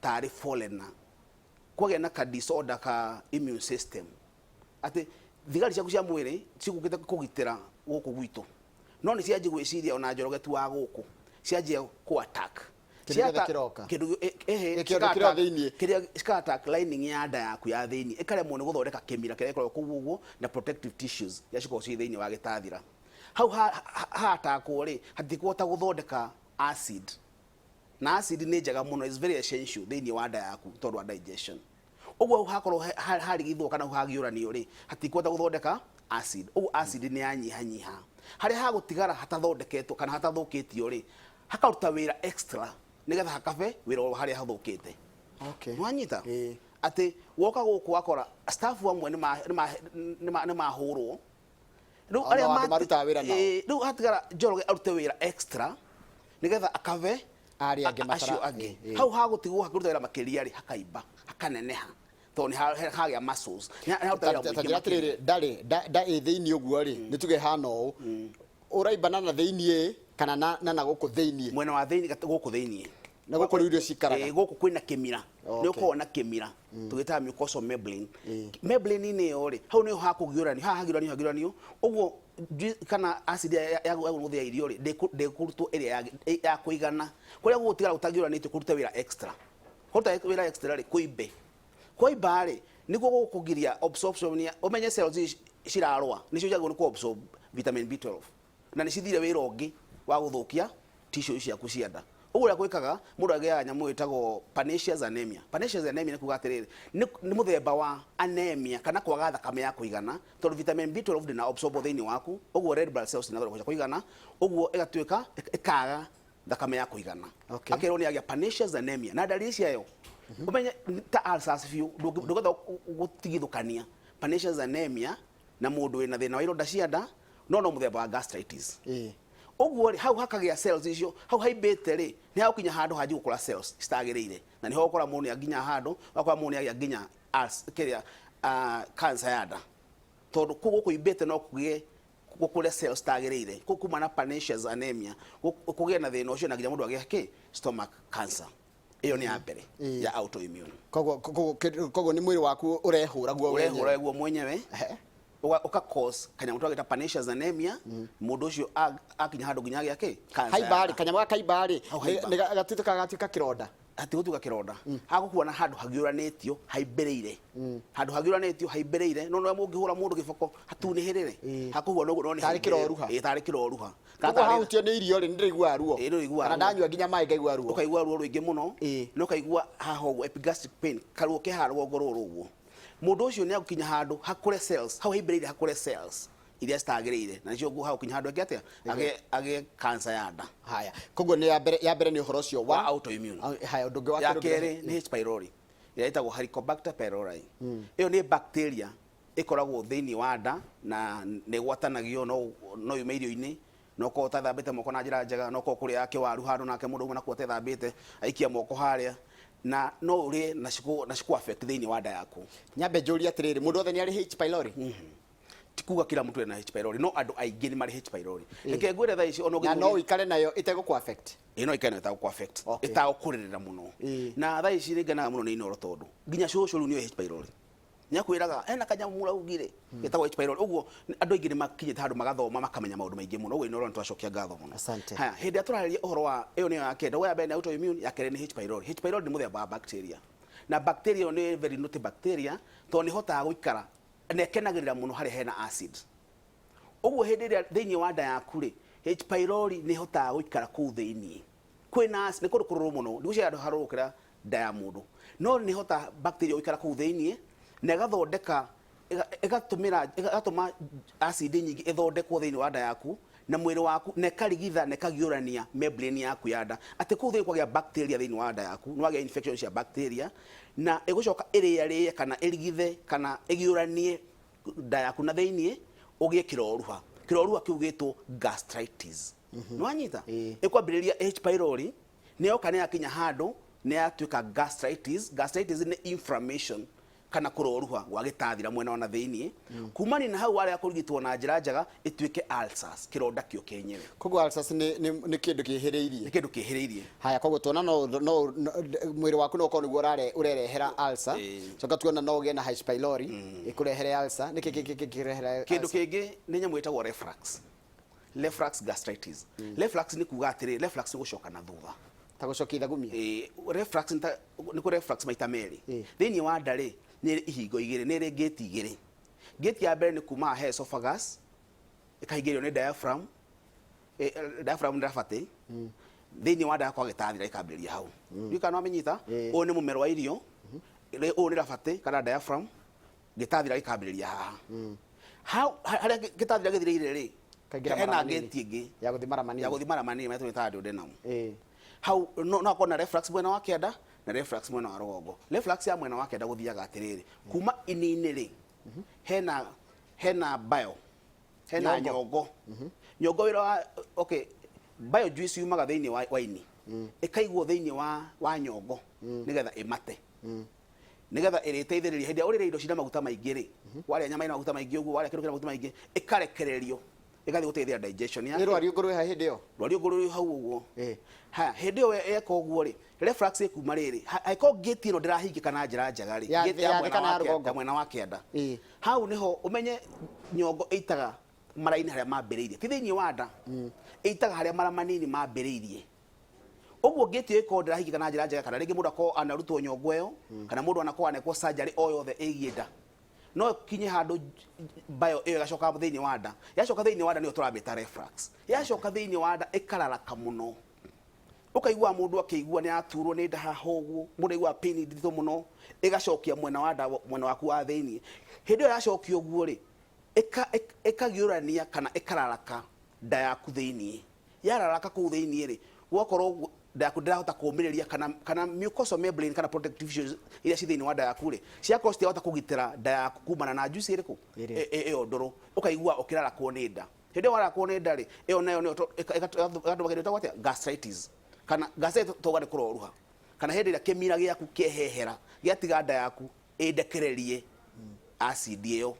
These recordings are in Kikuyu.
Tarĩ foreigner, kwagĩa na ka disorder ka immune system, atĩ thigari ciaku cia mwĩrĩ cigũkĩte kũgitĩra gũkũ gwitũ, no nĩ cianjia gwĩciria ona Njoroge ti wa gũkũ, cianjia kũ attack. Kĩndũ gĩothe kĩroka. Kĩndũ Ĩ, kĩndũ kĩrĩa thĩiniĩ. Kĩrĩa cika attack lining ya nda yaku ya thĩiniĩ, ĩkaremwo nĩ gũthondeka kĩmira kĩrĩa gĩkoragwo kũu ũguo na protective tissues iria cikoragwo ciĩ thĩiniĩ wa gĩtathira. Hau ha attackwo rĩ, hatikũhota gũthondeka acid, na acid nĩ njega mũno, is very essential thĩiniĩ wa nda yaku tondũ wa digestion. Ũguo hau hakorwo harigithwo kana hau hagiũranio rĩ, hatikũhota gũthondeka acid, ũguo acid nĩ yanyihanyiha. Harĩa hagũtigara hatathondeketwo kana hatathũkĩtio rĩ, hakaruta wĩra extra nĩgetha hakabe wĩra o harĩa hathũkĩte. Nĩwanyita? Ĩĩ. Atĩ woka gũkũ wakora staff amwe nĩ mahũrwo rĩu. Ona arĩa andũ marutaga wĩra nao. Ĩĩ, rĩu hatigara Njoroge arute wĩra extra nĩgetha akave arĩa angĩ acio angĩ. Ĩĩ. Hau hagũtigwo hakĩruta wĩra makĩria rĩ, hakaimba, hakaneneha, tondũ nĩ hagĩa muscles. Nĩ haruta wĩra Ta mũingĩ njĩra makĩria. Atĩrĩrĩ, ndarĩ nda ĩ thĩiniĩ ũguo rĩ, nĩ tuge hana ũũ, ũraimba na thĩiniĩ kana na gũkũ thĩiniĩ? Mwena wa thĩinĩ, gũkũ thĩinĩ. Na gũkũ rĩu irio cikaraga. Ĩĩ, gũkũ kwĩna kĩmira. Nĩ ũkoragwo na kĩmira tũgĩtaga mucosal membrane. Membrane-inĩ ĩyo rĩ, hau nĩho hakũgiũranio, haha hagiũranio, hagiũranio ũguo, kana acid ya gũthĩa irio rĩ, ndĩkũrutwo ĩrĩa ya kũigana. Kũrĩa gũgũtigara gũtagiũranĩtio kũrute wĩra extra. Kũruta wĩra extra rĩ, kũimbe. Kũimba rĩ, nĩguo gũkũgiria absorption ya, ũmenye cells ici cirarũa nĩcio ciagĩrĩirwo nĩ kũ absorb vitamin B12, na nĩ cithire wĩra ũngĩ wa gũthũkia tissue ciaku cia nda. Ũguo ũrĩa gwĩkaga, mũndũ agĩaga nyamũ ĩtagwo pernicious anemia. Pernicious anemia nĩ kuga atĩrĩrĩ, nĩ mũthemba wa anemia kana kwaga thakame ya kũigana, tondũ vitamin B12 ndĩna absorb thĩinĩ waku, ũguo red blood cells ndinathondekwo cia kũigana, ũguo ĩgatuĩka ĩkaga thakame ya kũigana. Akerwo nĩ agĩa pernicious anemia, na ndariri ciayo ũmenye nĩ ta ulcers biũ. Ndũngĩhota gũtigithũkania pernicious anemia na mũndũ wĩna thĩna wa ironda cia nda, no mũthemba wa gastritis. Ũguo rĩ, hau hakagĩa cells icio hau haimbĩte rĩ, nĩ hagũkinya handũ hanji gũkũra cells citagĩrĩire, na nĩho ũkora mũndũ nĩ nginya handũ ũgakora mũndũ nĩ agĩa nginya kĩrĩa cancer ya nda, tondũ kũu gũkũ imbĩte no kũgĩe gũkũre cells citagĩrĩire. Kũu kuma na pernicious anemia kũgĩe na thĩna ũcio, na nginya mũndũ agĩe kĩ stomach cancer. Ĩyo nĩ ya mbere ya autoimmune. Koguo nĩ mwĩrĩ waku ũrehũra guo wenyewe. Ũrehũra guo mwenyewe. Ũka cause kanyamũ twagĩta pernicious anemia. Mũndũ ũcio akinya handũ nginya agĩa kĩ cancer ya Haimba rĩ, nda. Kanyamũ gaka kaimba rĩ, Hau haimba. Nĩ gatuĩkaga gatuĩka kĩronda? Hatigũtuĩka kĩronda, hagũkuona handũ hagiũranĩtio haimbĩrĩire, handũ hagiũranĩtio haimbĩrĩire, no no mũngĩhũra mũndũ gĩboko hatunĩhĩrĩre. Hakũhuana ũguo, no nĩ Tarĩ haimbĩrĩire. kĩroruha. Ĩĩ, tarĩ kĩroruha. Kana Koguo hahutio nĩ irio rĩ, nĩ ndĩraiguaga ruo? Ĩĩ, nĩ ũraiguaga Kana ruo. ndanyua nginya maĩ ngaigua ruo. Ũkaigua ruo rũingĩ mũno. Na ũkaigua haha ũguo, epigastric pain, karuo ke haha rũgongo rũrũ. Ũguo mũndũ ũcio nĩ agũkinya handũ hakũre cells hau haimbĩrĩire, hakũre cells iria citagĩrĩire, na nĩcio hagũkinya handũ eke atĩa, agĩe cancer ya nda. Haya, koguo nĩ ya mbere nĩ ũhoro ũcio wa autoimmune. Ah, haya, ũndũ ũngĩ wa Ya kerĩ kerĩ nĩ H pylori, ĩrĩa ĩtagwo Helicobacter pylori. Ĩyo nĩ bacteria ĩkoragwo thĩinĩ wa nda na nĩ ĩgwatanagio, no yume irio-inĩ, no ũkorwo ũtathambĩte moko na njĩra njega, no ũkorwo kũrĩa kĩwaru handũ nake mũndũ ũmwe nakuo atethambĩte aikia moko harĩa, na no ũrĩe na cikũ affect thĩinĩ wa nda yaku. Nyambe njũrie atĩrĩrĩ, mũndũ wothe nĩ arĩ H pylori? Ti kuga kila mtu ena H pylori, no andũ aingĩ nĩ marĩ H pylori. Reke ngwĩre thaa ici ona Na no ũikare nayo ĩtegũkũ affect? Ĩno no ikare ĩtagũkũ affect, ĩtagũkũrĩrĩra mũno. Na thaa ici nĩ ngenaga mũno nĩ Inooro, tondũ nginya cũcũ rĩu nĩoĩ H pylori, nĩakwĩraga hena kanyamũ mũraugire getagwo H pylori. Ũguo andũ aingĩ nĩ makinyĩte handũ magathoma, makamenya maũndũ maingĩ mũno. Ũguo Inooro nĩ twacokia ngatho mũno. Asante. Haya, hĩndĩ ĩrĩa tũrarĩria ũhoro wa ĩyo nĩyo ya kenda. Ũguo ya mbere nĩ autoimmune, ya kerĩ nĩ H pylori. H pylori nĩ mũthemba wa bacteria, na bacteria ĩyo nĩ very naughty bacteria, tondũ nĩ ĩhotaga gũikara na ĩkenagĩrĩra mũno harĩa hena acid. Ũguo hĩndĩ ĩrĩa thĩinĩ wa nda yaku rĩ, H pylori nĩ ĩhotaga gũikara kũu thĩinĩ kwĩna acid. Nĩ kũndũ kũrũrũ mũno, ndigũciria handũ harũrũ gũkĩra nda ya mũndũ, no nĩ ĩhotaga bacteria gũikara kũu thĩinĩ na ĩgathondeka, ĩgatũmĩra, ĩgatũma acid nyingĩ ĩthondekwo thĩinĩ wa nda yaku na mwĩrĩ waku, na ĩkarigitha na ĩkagiũrania membrane yaku ya nda, atĩ kũu thĩinĩ kwagĩa bacteria thĩinĩ wa nda yaku, nĩ wagĩa infection cia bacteria, na ĩgũcoka ĩrĩarĩe kana ĩrigithe kana ĩgiũranie nda yaku na thĩinĩ, ũgĩe kĩroruha. Kĩroruha kĩu gĩtwo gastritis. Nĩ wanyita? Ĩĩ. Ĩkwambĩrĩria H pylori, nĩ yoka nĩ yakinya handũ nĩ yatuĩka gastritis. Gastritis nĩ inflammation. Kana kũroruha gwa gĩtathira mwena wa na thĩiniĩ. Kumania na hau warega kũrigitwo na njĩra njega, ĩtuĩke ulcers, kĩronda kĩo kĩenyewe. Koguo ulcers nĩ kĩndũ kĩhĩrĩirie. Nĩ kĩndũ kĩhĩrĩirie. Haya, koguo tuona no mwĩrĩ waku no ũkorwo nĩguo ũrerehera ulcer. Coka tuona no ũgĩe na H pylori ĩkũrehere ulcer. Nĩkĩ kĩngĩ kĩngĩrehere Kĩndũ ulcer? Kĩngĩ nĩ nyamũ ĩtagwo reflux, reflux gastritis. Reflux nĩ kuga atĩrĩ, reflux nĩ gũcoka na thutha. Ta gũcokia ithagumia. Reflux nĩ kũ reflux maita merĩ. Thĩinĩ wa nda rĩ, nĩ ĩrĩ ihingo igĩrĩ, nĩ ĩrĩ gate igĩrĩ. Gate ya mbere nĩ kuma he esophagus, ĩkahingĩrĩrio nĩ diaphragm. Diaphragm nĩ rabatĩ. Thĩinĩ wa nda yakwa gĩtathira ĩkambĩrĩria hau. Ndiũĩ kana nĩwamĩnyita. Ũyũ nĩ mũmero wa irio, ũyũ nĩ rabatĩ kana diaphragm, gĩtathira gĩkambĩrĩria haha. Hau harĩa gĩtathira gĩthirĩire rĩ, Kaingĩra hena mara manini. gate ĩngĩ ya gũthiĩ mara manini. Ya gũthiĩ mara manini marĩa tũmĩtaga duodenum. Hau no hakorwo na reflux mwena wa kĩanda na reflux mwena wa rũgongo. Reflux ya mwena wa kĩanda gũthiaga atĩrĩrĩ, kuma ini-inĩ rĩ, hena bile, hena Nyongo. Nyongo. Nyongo wĩra wa, okay, bile juice yumaga thĩinĩ wa ini, ĩkaigwo thĩinĩ wa nyongo nĩgetha ĩmate, nĩgetha ĩrĩteithĩrĩria hĩndĩ ĩrĩa ũrĩrĩa indo cina maguta maingĩ rĩ, warĩa nyama ina maguta maingĩ ũguo, warĩa kĩndũ kĩna maguta maingĩ, ĩkarekererio ĩgathiĩ gũteithia digestion Nĩ yake. Rwariũngũ rwĩ ha hĩndĩ ĩyo? Rwariũngũ rũrĩ hau ũguo. Haya, hĩndĩ ĩyo yeka ũguo rĩ, reflux ĩkuma rĩrĩ, angĩkorwo gate ĩno ndĩrahingĩka na njĩra njega rĩ, Ya gate ya ya thĩ mwena kana wa ya kĩanda, rũgongo? ya mwena wa kĩanda. Hau nĩho ũmenye nyongo ĩitaga mara-inĩ harĩa mambĩrĩirie, ti thĩinĩ wa nda, ĩitaga harĩa mara manini mambĩrĩirie. Ũguo gate ĩyo ĩkorwo ndĩrahingĩka na njĩra njega, kana rĩngĩ mũndũ akorwo anarutwo nyongo ĩyo, kana mũndũ anakorwo anekwo surgery o yothe ĩgiĩ nda, no ĩkinye handũ bile ĩyo ĩgacoka thĩinĩ wa nda. Yacoka thĩinĩ wa nda nĩyo tũramĩta reflux. Yacoka thĩinĩ wa nda ĩkararaka mũno, ũkaigua mũndũ akĩigua nĩ aturwo nĩ nda haha ũguo, mũndũ aiguaga pain nditũ mũno, ĩgacokia mwena wa nda, mwena waku wa thĩinĩ. Hĩndĩ ĩyo yacokia ũguo rĩ, ĩkagiũrania kana ĩkararaka nda yaku thĩinĩ. Yararaka kũu thĩinĩ rĩ, gwakorwo nda yaku ndĩrahota kũũmĩrĩria, kana mucosal membrane kana protective tissues iria ci thĩinĩ wa nda yaku rĩ, ciakorwo citirahota kũgitĩra nda yaku kumana na juice ĩrĩkũ? Ĩrĩa. Ĩyo ndũrũ, ũkaigua ũkĩrarakwo nĩ nda. Hĩndĩ ĩyo wararakwo nĩ nda rĩ, ĩyo nayo nĩyo ĩgatũma kĩndũ gĩtagwo atĩa, gastritis. Kana gastritis twauga nĩ kũroruha, kana hĩndĩ ĩrĩa kĩmira gĩaku kĩehehera gĩatiga nda yaku ĩndekererie acid ĩyo,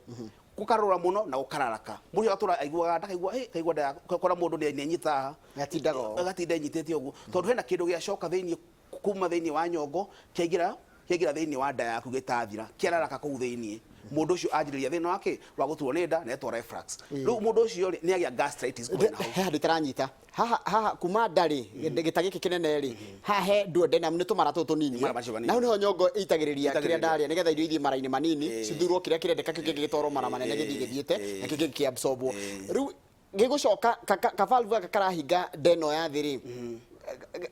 gũkarũra mũno na gũkararaka, mũndũ ũcio agatũra aiguaga nda, kaigua, "Hey," kaigua nda yaku kora mũndũ nĩ anyita haha. Gatindaga ũũ. Agatinda ĩnyitĩte ũguo tondũ hena kĩndũ gĩacoka thĩinĩ kuma thĩinĩ wa nyongo, kĩaingĩra thĩinĩ wa nda yaku, gĩtathira kĩararaka kũu thĩinĩ. Mũndũ ũcio anjĩrĩria thĩna wake wa gũturwo nĩ nda na etwo reflux. Rĩu mũndũ ũcio rĩ, nĩ agĩa gastritis kuma na hau. He handũ itaranyita haha kuma nda rĩ, gĩta gĩkĩ kĩnene rĩ, haha he duodenum, nĩ tũmara tũtũ tũnini. Mara macio manini. Na hau nĩho nyongo ĩitagĩrĩria kĩrĩa Ĩitagĩrĩria. ndarĩa, nĩgetha irio ithiĩ mara-inĩ manini, cithurwo, kĩrĩa kĩrendeka kĩu kĩngĩ gĩtwarwo mara manene, gĩthiĩ gĩthiĩte na kĩu kĩngĩ kĩabsorbwo. Rĩu gĩgũcoka ka valve gaka karahinga nda ĩno ya thĩ rĩ,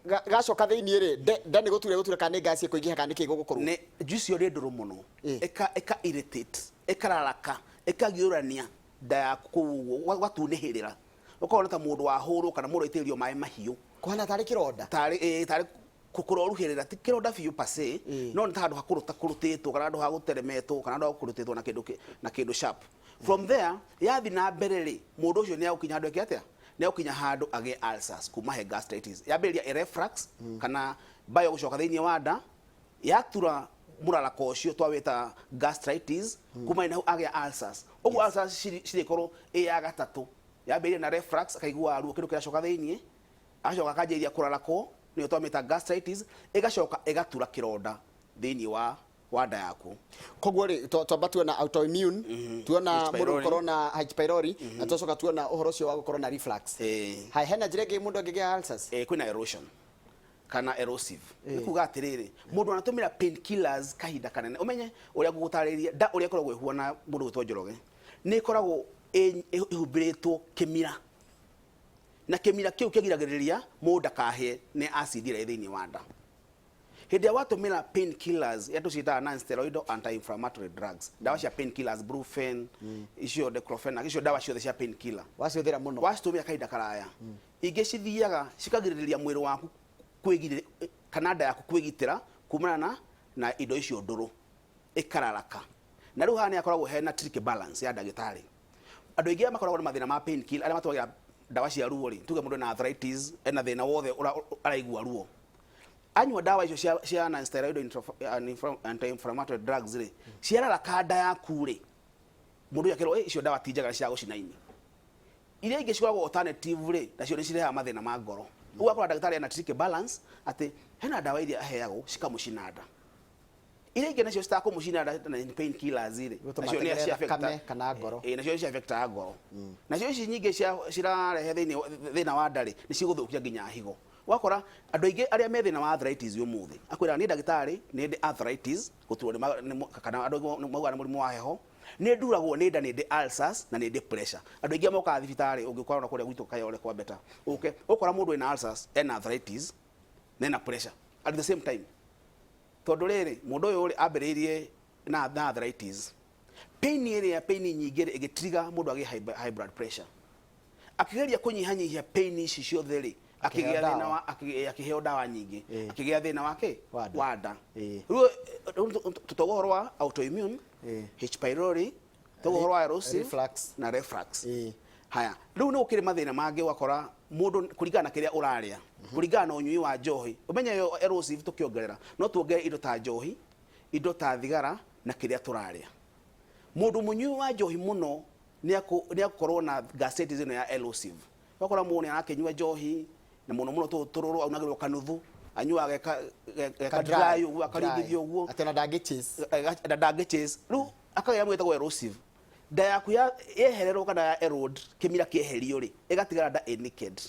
gacoka thĩinĩ rĩ, nda nĩ gũture gũture, kana nĩ ngasi ĩkũingĩha, kana nĩ kĩ gũgũkorwo? Nĩ juice ĩyo nĩ ndũrũ mũno. Ĩka irritate, ĩkararaka, ĩkagiũrania nda yaku kũu ũguo, gwatunĩhĩrĩra, ũkona ta mũndũ wahũrwo kana mũndũ aitĩrĩrio maĩ mahiũ. Kũhana tarĩ kĩronda. Tarĩ kũroruhĩrĩra, ti kĩronda biũ per se, no nĩ ta handũ hakũrũta kũrũtĩtwo, kana handũ hagũteremetwo, kana handũ hagũkũrũtĩtwo na kĩndũ sharp. From there yathi na mbere rĩ, mũndũ ũcio nĩ agũkinya handũ eke atĩa, nĩ agũkinya handũ agĩe ulcers kuma he gastritis. Yambĩrĩria ĩ reflux kana bile gũcoka thĩinĩ wa nda, yatura mũrarako ũcio twawĩta gastritis, kuma hau agĩa ulcers. Ũguo ulcers cirĩkorwo ĩ ya gatatũ. Yambĩrĩria na reflux, akaigua ruo, kĩndũ kĩracoka thĩinĩ, agacoka akanjĩrĩria kũrarakwo, nĩyo twamĩta gastritis, ĩgacoka ĩgatura kĩronda thĩinĩ wa nda yaku. Koguo rĩ, twamba tuona autoimmune, tuona H. mũndũ pylori. gũkorwo na H pylori, na twacoka tuona ũhoro ũcio wa gũkorwo na reflux. Haya, hena njĩra ĩngĩ mũndũ angĩgĩa ulcers? Kwĩna erosion kana erosive. Nĩ kuga atĩrĩrĩ, mũndũ anatũmĩra painkillers kahinda kanene, ũmenye ũrĩa ngũgũtarĩria nda ũrĩa ĩkoragwo ĩhuana, mũndũ gwĩtwo Njoroge, nĩ ĩkoragwo ĩhumbĩrĩtwo kĩmira, na kĩmira kĩu kĩgiragĩrĩria mũndũ ndakahĩe nĩ acid ĩrĩa ĩ thĩinĩ wa nda. Hĩndĩ ĩrĩa watũmĩra painkillers, iria tũciĩtaga non-steroidal anti-inflammatory drugs, ndawa cia painkillers, brufen icio, diclofenac icio, ndawa ciothe cia painkiller, wacihũthĩra mũno, wacitũmĩra kahinda karaya, ingĩ cithiaga cikagirĩrĩria mwĩrĩ waku kwĩgirĩ kana nda yaku kwĩgitĩra kumana na indo icio ndũrũ, ĩkararaka. Na rĩu haha nĩ hakoragwo hena tricky balance ya ndagĩtarĩ. Andũ aingĩ arĩa makoragwo na mathĩna ma painkiller, arĩa matũmagĩra ndawa cia ruo rĩ, tuge mũndũ ena arthritis, ena thĩna wothe araigua ruo. Anyua ndawa icio cia non-steroidal anti-inflammatory drugs rĩ, ciararaka nda yaku rĩ, mũndũ ũyũ akerwo, "Eh, icio ndawa ti njega, nĩ cia gũcina ini." Iria ingĩ cikoragwo alternative rĩ, nacio nĩ cirehaga mathĩna ma ngoro. Rĩu ũgakora ndagĩtarĩ ena tricky balance atĩ hena ndawa iria aheagwo cikamũcina nda, iria ingĩ nacio citakũmũcina nda na nĩ pain killers rĩ, Gũtũma nacio nĩ ateng'ere cia thakame kana ngoro. Ĩĩ, nacio nĩ cia affectaga ngoro. Nacio ici nyingĩ cirarehe thĩna wa nda rĩ, nĩ cigũthũkia nginya higo. Ũgakora andũ aingĩ arĩa me thĩna wa arthritis ũmũthĩ akwĩraga, "Niĩ ndagĩtarĩ, nĩ ndĩ arthritis, gũturwo kana andũ aingĩ maugaga nĩ mũrimũ wa heho, nĩ nduragwo nĩ nda, nĩ ndĩ ulcers na nĩ ndĩ pressure." Andũ aingĩ mokaga thibitarĩ, ũngĩkorwo na kũrĩa gwitũ Kayole kwa Beta, ũke ũkora mũndũ ena ulcers, ena arthritis na ena pressure at the same time, tondũ rĩrĩ, mũndũ ũyũ rĩ, ambĩrĩirie na arthritis pain, ĩrĩa pain nyingĩ rĩ, ĩgĩtrigger mũndũ agĩe high blood pressure. Akĩgeria kũnyihanyihia pain ici ciothe rĩ, akĩgĩa Akĩheo thĩna ndawa. wa akĩheo ndawa nyingĩ, akĩgĩa thĩna wake Wa nda. Wa nda. Rĩu tũtoga ũhoro wa autoimmune, H pylori, tũtoga ũhoro wa erosive Reflux. na reflux. Haya, rĩu nĩ gũkĩrĩ mathĩna mangĩ, ũgakora mũndũ kũringana na kĩrĩa ũrarĩa, kũringana na ũnyui wa njohi. Ũmenye ĩyo erosive tũkĩongerera, no tuongerere indo ta njohi, indo ta thigara na kĩrĩa tũrarĩa. Mũndũ mũnyui wa njohi mũno nĩ agũkorwo na gastritis ĩno ya erosive. Ũgakora mũndũ nĩ arakĩnyua njohi na mũno mũno tũtũ tũrũrũ, aunagĩrwo kanuthu, anyuaga geka dry ũguo, akaringithia ũguo. Atĩ ona ndangĩ chase. Na ndangĩ chase. Rĩu akagĩa mwĩtagwo erosive. Nda yaku yehererwo kana ya erode, kĩmira kĩeherio rĩ, ĩgatigara nda ĩ naked,